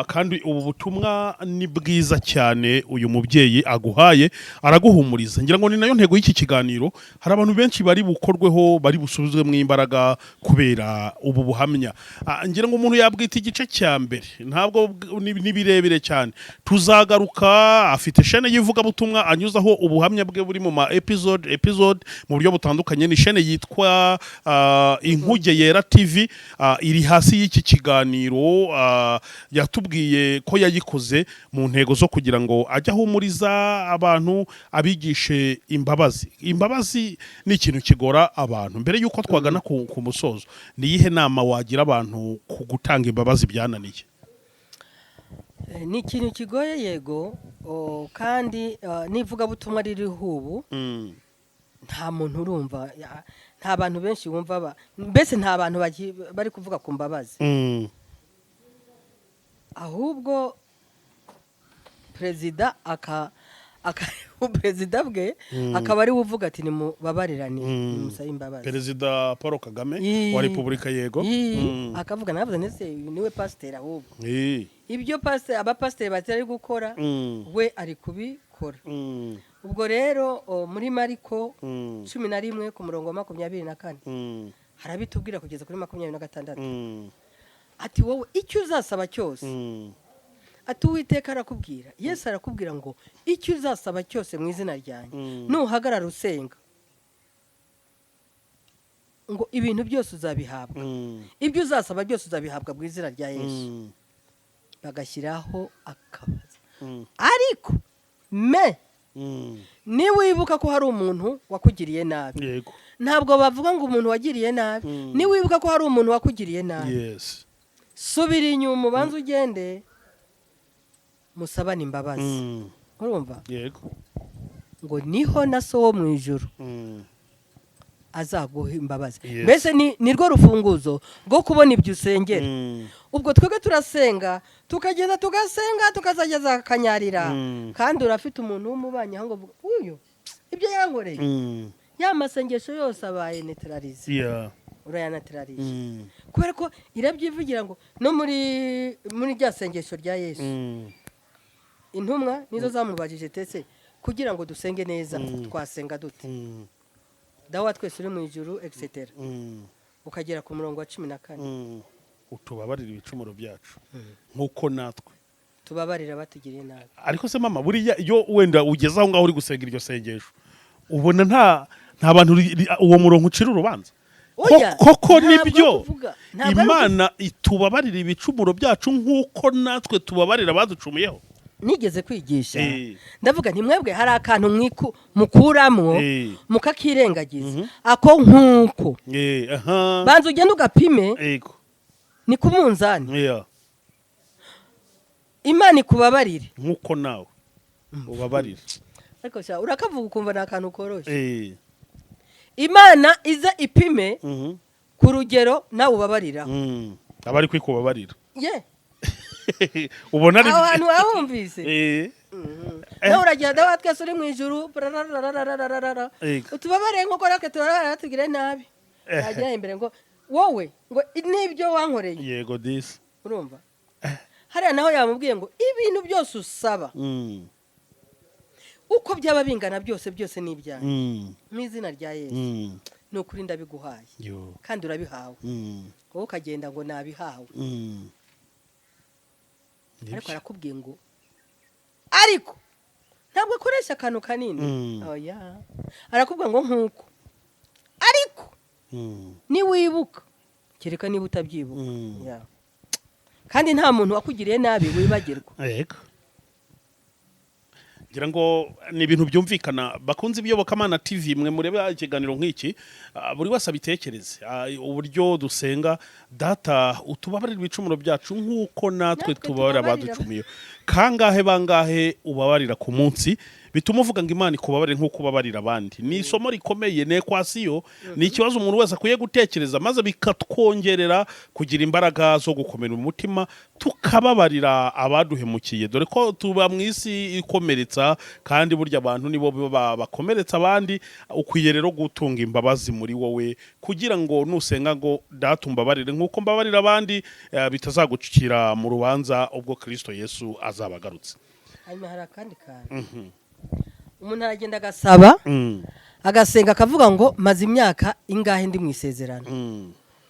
kandi ubu butumwa ni bwiza cyane uyu mubyeyi aguhaye, araguhumuriza. Ngira ngo ni nayo ntego y'iki kiganiro. Hari abantu benshi bari bukorweho, bari busubizwemo imbaraga kubera ubu buhamya. Ngira ngo umuntu yabwita igice cya mbere, ntabwo ni birebire cyane, tuzagaruka. Afite chaîne y'ivugabutumwa anyuzaho ubuhamya bwe buri mu ma episode mu buryo butandukanye. Ni chaîne yitwa Inkuge Yera TV, iri hasi y'iki kiganiro. Yatubwiye ko yayikoze mu ntego zo kugira ngo ajye ahumuriza abantu, abigishe imbabazi. Imbabazi ni ikintu kigora abantu. Mbere y'uko twagana ku musozo, ni iyihe nama wagira abantu ku gutanga imbabazi byananiye? Ni ikintu kigoye, yego, kandi n'ivugabutumwa ririho ubu, nta muntu urumva nta bantu benshi bumva mbese nta bantu bari kuvuga ku mbabazi. Ahubwo perezida aka perezida bwe akaba ari we uvuga ati: "Nimubabarirane, nimusabe imbabazi." Perezida Paul Kagame wa Repubulika, yego. Akavuga, navuze ndetse niwe pasiteri ahubwo. Ibyo pasiteri, abapasiteri batari gukora, we ari kubikora. Ubwo rero muri Mariko 11 ku murongo wa 24 harabitubwira kugeza kuri 26. Ati: "Wowe icyo uzasaba cyose," ati: "Uwiteka arakubwira, Yesu arakubwira ngo icyo uzasaba cyose mu izina ryanjye, nuhagarara usenga, ngo ibintu byose uzabihabwa, ibyo uzasaba byose uzabihabwa mu izina rya Yesu." Bagashyiraho akabazo, ariko me niwibuka ko hari umuntu wakugiriye nabi, ntabwo bavuga ngo umuntu wagiriye nabi, niwibuka ko hari umuntu wakugiriye nabi, subira inyuma, ubanze ugende musabane imbabazi. Urumva? Yego. Ngo niho na So wo mu ijuru azaguha imbabazi. Mbese ni rwo rufunguzo rwo kubona ibyo usengera. Ubwo twebwe turasenga, tukagenda tugasenga, tukazageza akanyarira, kandi urafite umuntu w'umubanyi aho ngo uvuga, uyu ibyo yankoreye, ya masengesho yose abaye neutralisé, urayanatirarize, kubera ko irabyivugira ngo no muri rya sengesho rya Yesu, intumwa nizo zamubajije tese kugira ngo dusenge neza twasenga dute? Dawe wa twese uri mu ijuru, etc., ukagera ku murongo wa 14. Utubabarire ibicumuro byacu nk'uko natwe tubabarira batugiriye nabi. Ariko se mama, buriya iyo wenda ugeze aho ngaho uri gusenga iryo sengesho, ubona nta bantu uwo murongo ucira urubanza? Oya, Koko ntabwo nibyo? ari kuvuga, ntabwo ari Imana itubabarira ibicumuro byacu nk'uko natwe tubabarira abaducumuyeho. Nigeze kwigisha, ndavuga nti mwebwe hari akantu mukuramwo mukakirengagiza, ako nk'uko banza ugende ugapime. Ni ku munzani. Imana ikubabarire nk'uko nawe ubabarira. Ariko sha, urakavuga ukumva ni akantu koroshye. Imana ize ipime ku rugero nawe ubabariraho. Aba ari kwikubabarira. Ye. Ubona ari Aho hantu wahumvise? Eh. Nawe uragenda wa twese uri mu ijuru, parararararararara. Utubabare nk'uko natwe tubabarira tugire nabi. Wagera imbere ngo wowe ngo n'ibyo wankoreye. Yego disi. Urumva hariya naho yamubwiye ngo ibintu byose usaba, uko byaba bingana byose, byose ni ibyanjye. Mu izina rya Yesu. Ni ukuri ndabiguhaye. Yo. Kandi urabihawe. Wowe ukagenda ngo nabihawe. Ariko Nibyo. arakubwiye ngo, ariko ntabwo akoresha akantu kanini. Oya, arakubwira ngo nk'uko, ariko niwibuka, kereka niba utabyibuka. Yeah. Kandi nta muntu wakugiriye nabi wibagirwa. Yego, ngira ngo ni ibintu byumvikana. Bakunze Iyobokamana TV, mwe mureba ikiganiro nk'iki, buri wese abitekereze. Uburyo dusenga: "Data, utubabarire ibicumuro byacu nk'uko natwe natwe tubabarira tubabarira abaducumuye." Kangahe, bangahe ubabarira ku munsi bituma uvuga ngo Imana ikubabarire nk'uko ubabarira abandi? Ni isomo rikomeye, ni equation, ni ikibazo umuntu wese akwiye gutekereza, maze bikatwongerera kugira imbaraga zo gukomera umutima tukababarira abaduhemukiye, dore ko tuba mu isi ikomeretsa, kandi burya abantu nibo bakomeretsa abandi. Ukwiye rero gutunga imbabazi muri wowe kugira ngo nusenga ngo "Data, umbabarire nk'uko mbabarira abandi", bitazagucikira mu rubanza ubwo Kristo Yesu azaba agarutse. Hanyuma hari akandi kantu, umuntu aragenda agasaba, agasenga, akavuga ngo maze imyaka ingahe ndi mu isezerano.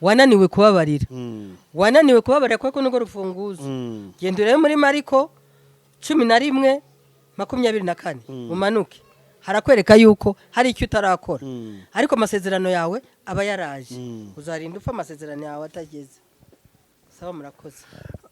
Wananiwe kubabarira. Wananiwe kubabarira kuko nirwo rufunguzo. Genda urebe muri Mariko 11:24, umanuke, harakwereka yuko hari icyo utarakora. Ariko amasezerano yawe aba yaraje. Uzarinda upfa amasezerano yawe atageze. Saba, murakoze.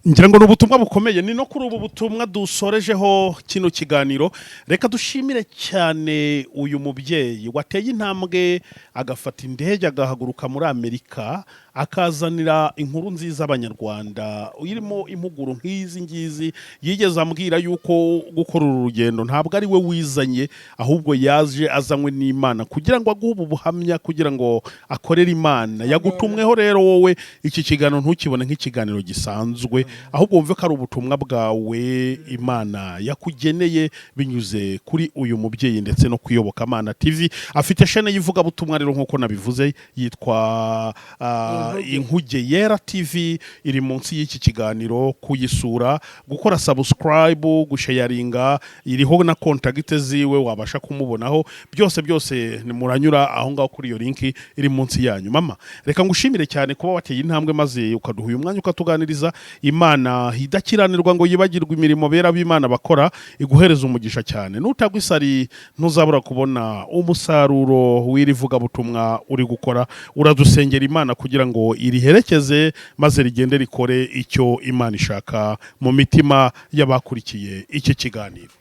Ngira ngo ni ubutumwa bukomeye. Ni no kuri ubu butumwa dusorejeho kino kiganiro. Reka dushimire cyane uyu mubyeyi wateye intambwe, agafata indege, agahaguruka muri Amerika, akazanira inkuru nziza Abanyarwanda irimo impuguro nk'izi ngizi. Yigeze ambwira yuko gukora uru rugendo ntabwo ari we wizanye, ahubwo yaje azanywe n'Imana kugira ngo aguhe ubu buhamya, kugira ngo akorere Imana yagutumweho. Rero wowe iki kiganiro ntukibone nk'ikiganiro gisanzwe, ahubwo wumve ko ari ubutumwa bwawe Imana yakugeneye binyuze kuri uyu mubyeyi ndetse no ku Iyobokamana TV. Afite chaîne y'ivugabutumwa rero, nk'uko nabivuze, yitwa Inkuge. Inkuge Yera TV. Iri munsi y'iki kiganiro, kuyisura, gukora subscribe, gusharinga, iriho na contact ziwe wabasha kumubonaho. Byose byose ni muranyura aho ngaho kuri iyo link iri munsi yanyu. Mama, reka ngushimire cyane kuba wateye intambwe maze ukaduha uyu mwanya ukatuganiriza. Imana idakiranirwa ngo yibagirwe imirimo bera b'Imana bakora iguhereza umugisha cyane. Nutagwa isari, ntuzabura kubona umusaruro w'iri vugabutumwa uri gukora. Uradusengera Imana kugira ngo iriherekeze maze rigende rikore icyo Imana ishaka mu mitima y'abakurikiye iki kiganiro.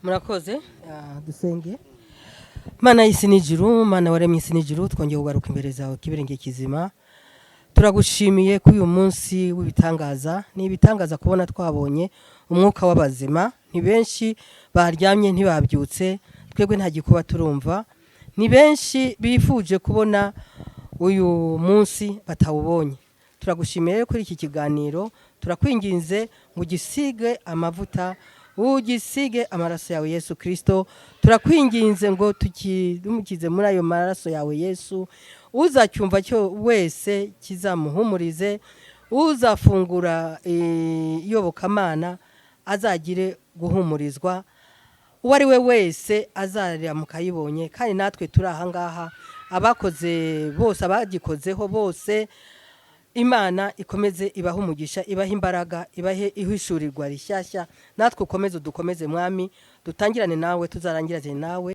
Murakoze. Dusenge. Mana y'isi n'ijuru, Mana waremye isi n'ijuru, twongeye kugaruka imbere zawe kibirenge kizima. Turagushimiye ko uyu munsi w'ibitangaza, ni ibitangaza kubona twabonye umwuka w'abazima. Ni benshi baryamye ntibabyutse, twebwe nta gikuba turumva. Ni benshi bifuje kubona uyu munsi batawubonye. Turagushimiye rero kuri iki kiganiro. Turakwinginze ngo ugisige amavuta, ugisige amaraso yawe Yesu Kirisito. Turakwinginze ngo tukidumukize muri ayo maraso yawe Yesu. Uzacyumva cyo wese kizamuhumurize. Uzafungura iyobokamana azagire guhumurizwa. Uwo ari we wese azaramuka ayibonye, kandi natwe turi aha ngaha, abakoze bose, abagikozeho bose, Imana ikomeze ibahe umugisha, ibahe imbaraga, ibahe ihishurirwa rishyashya. Natwe ukomeze udukomeze, Mwami, dutangirane nawe, tuzarangirane nawe.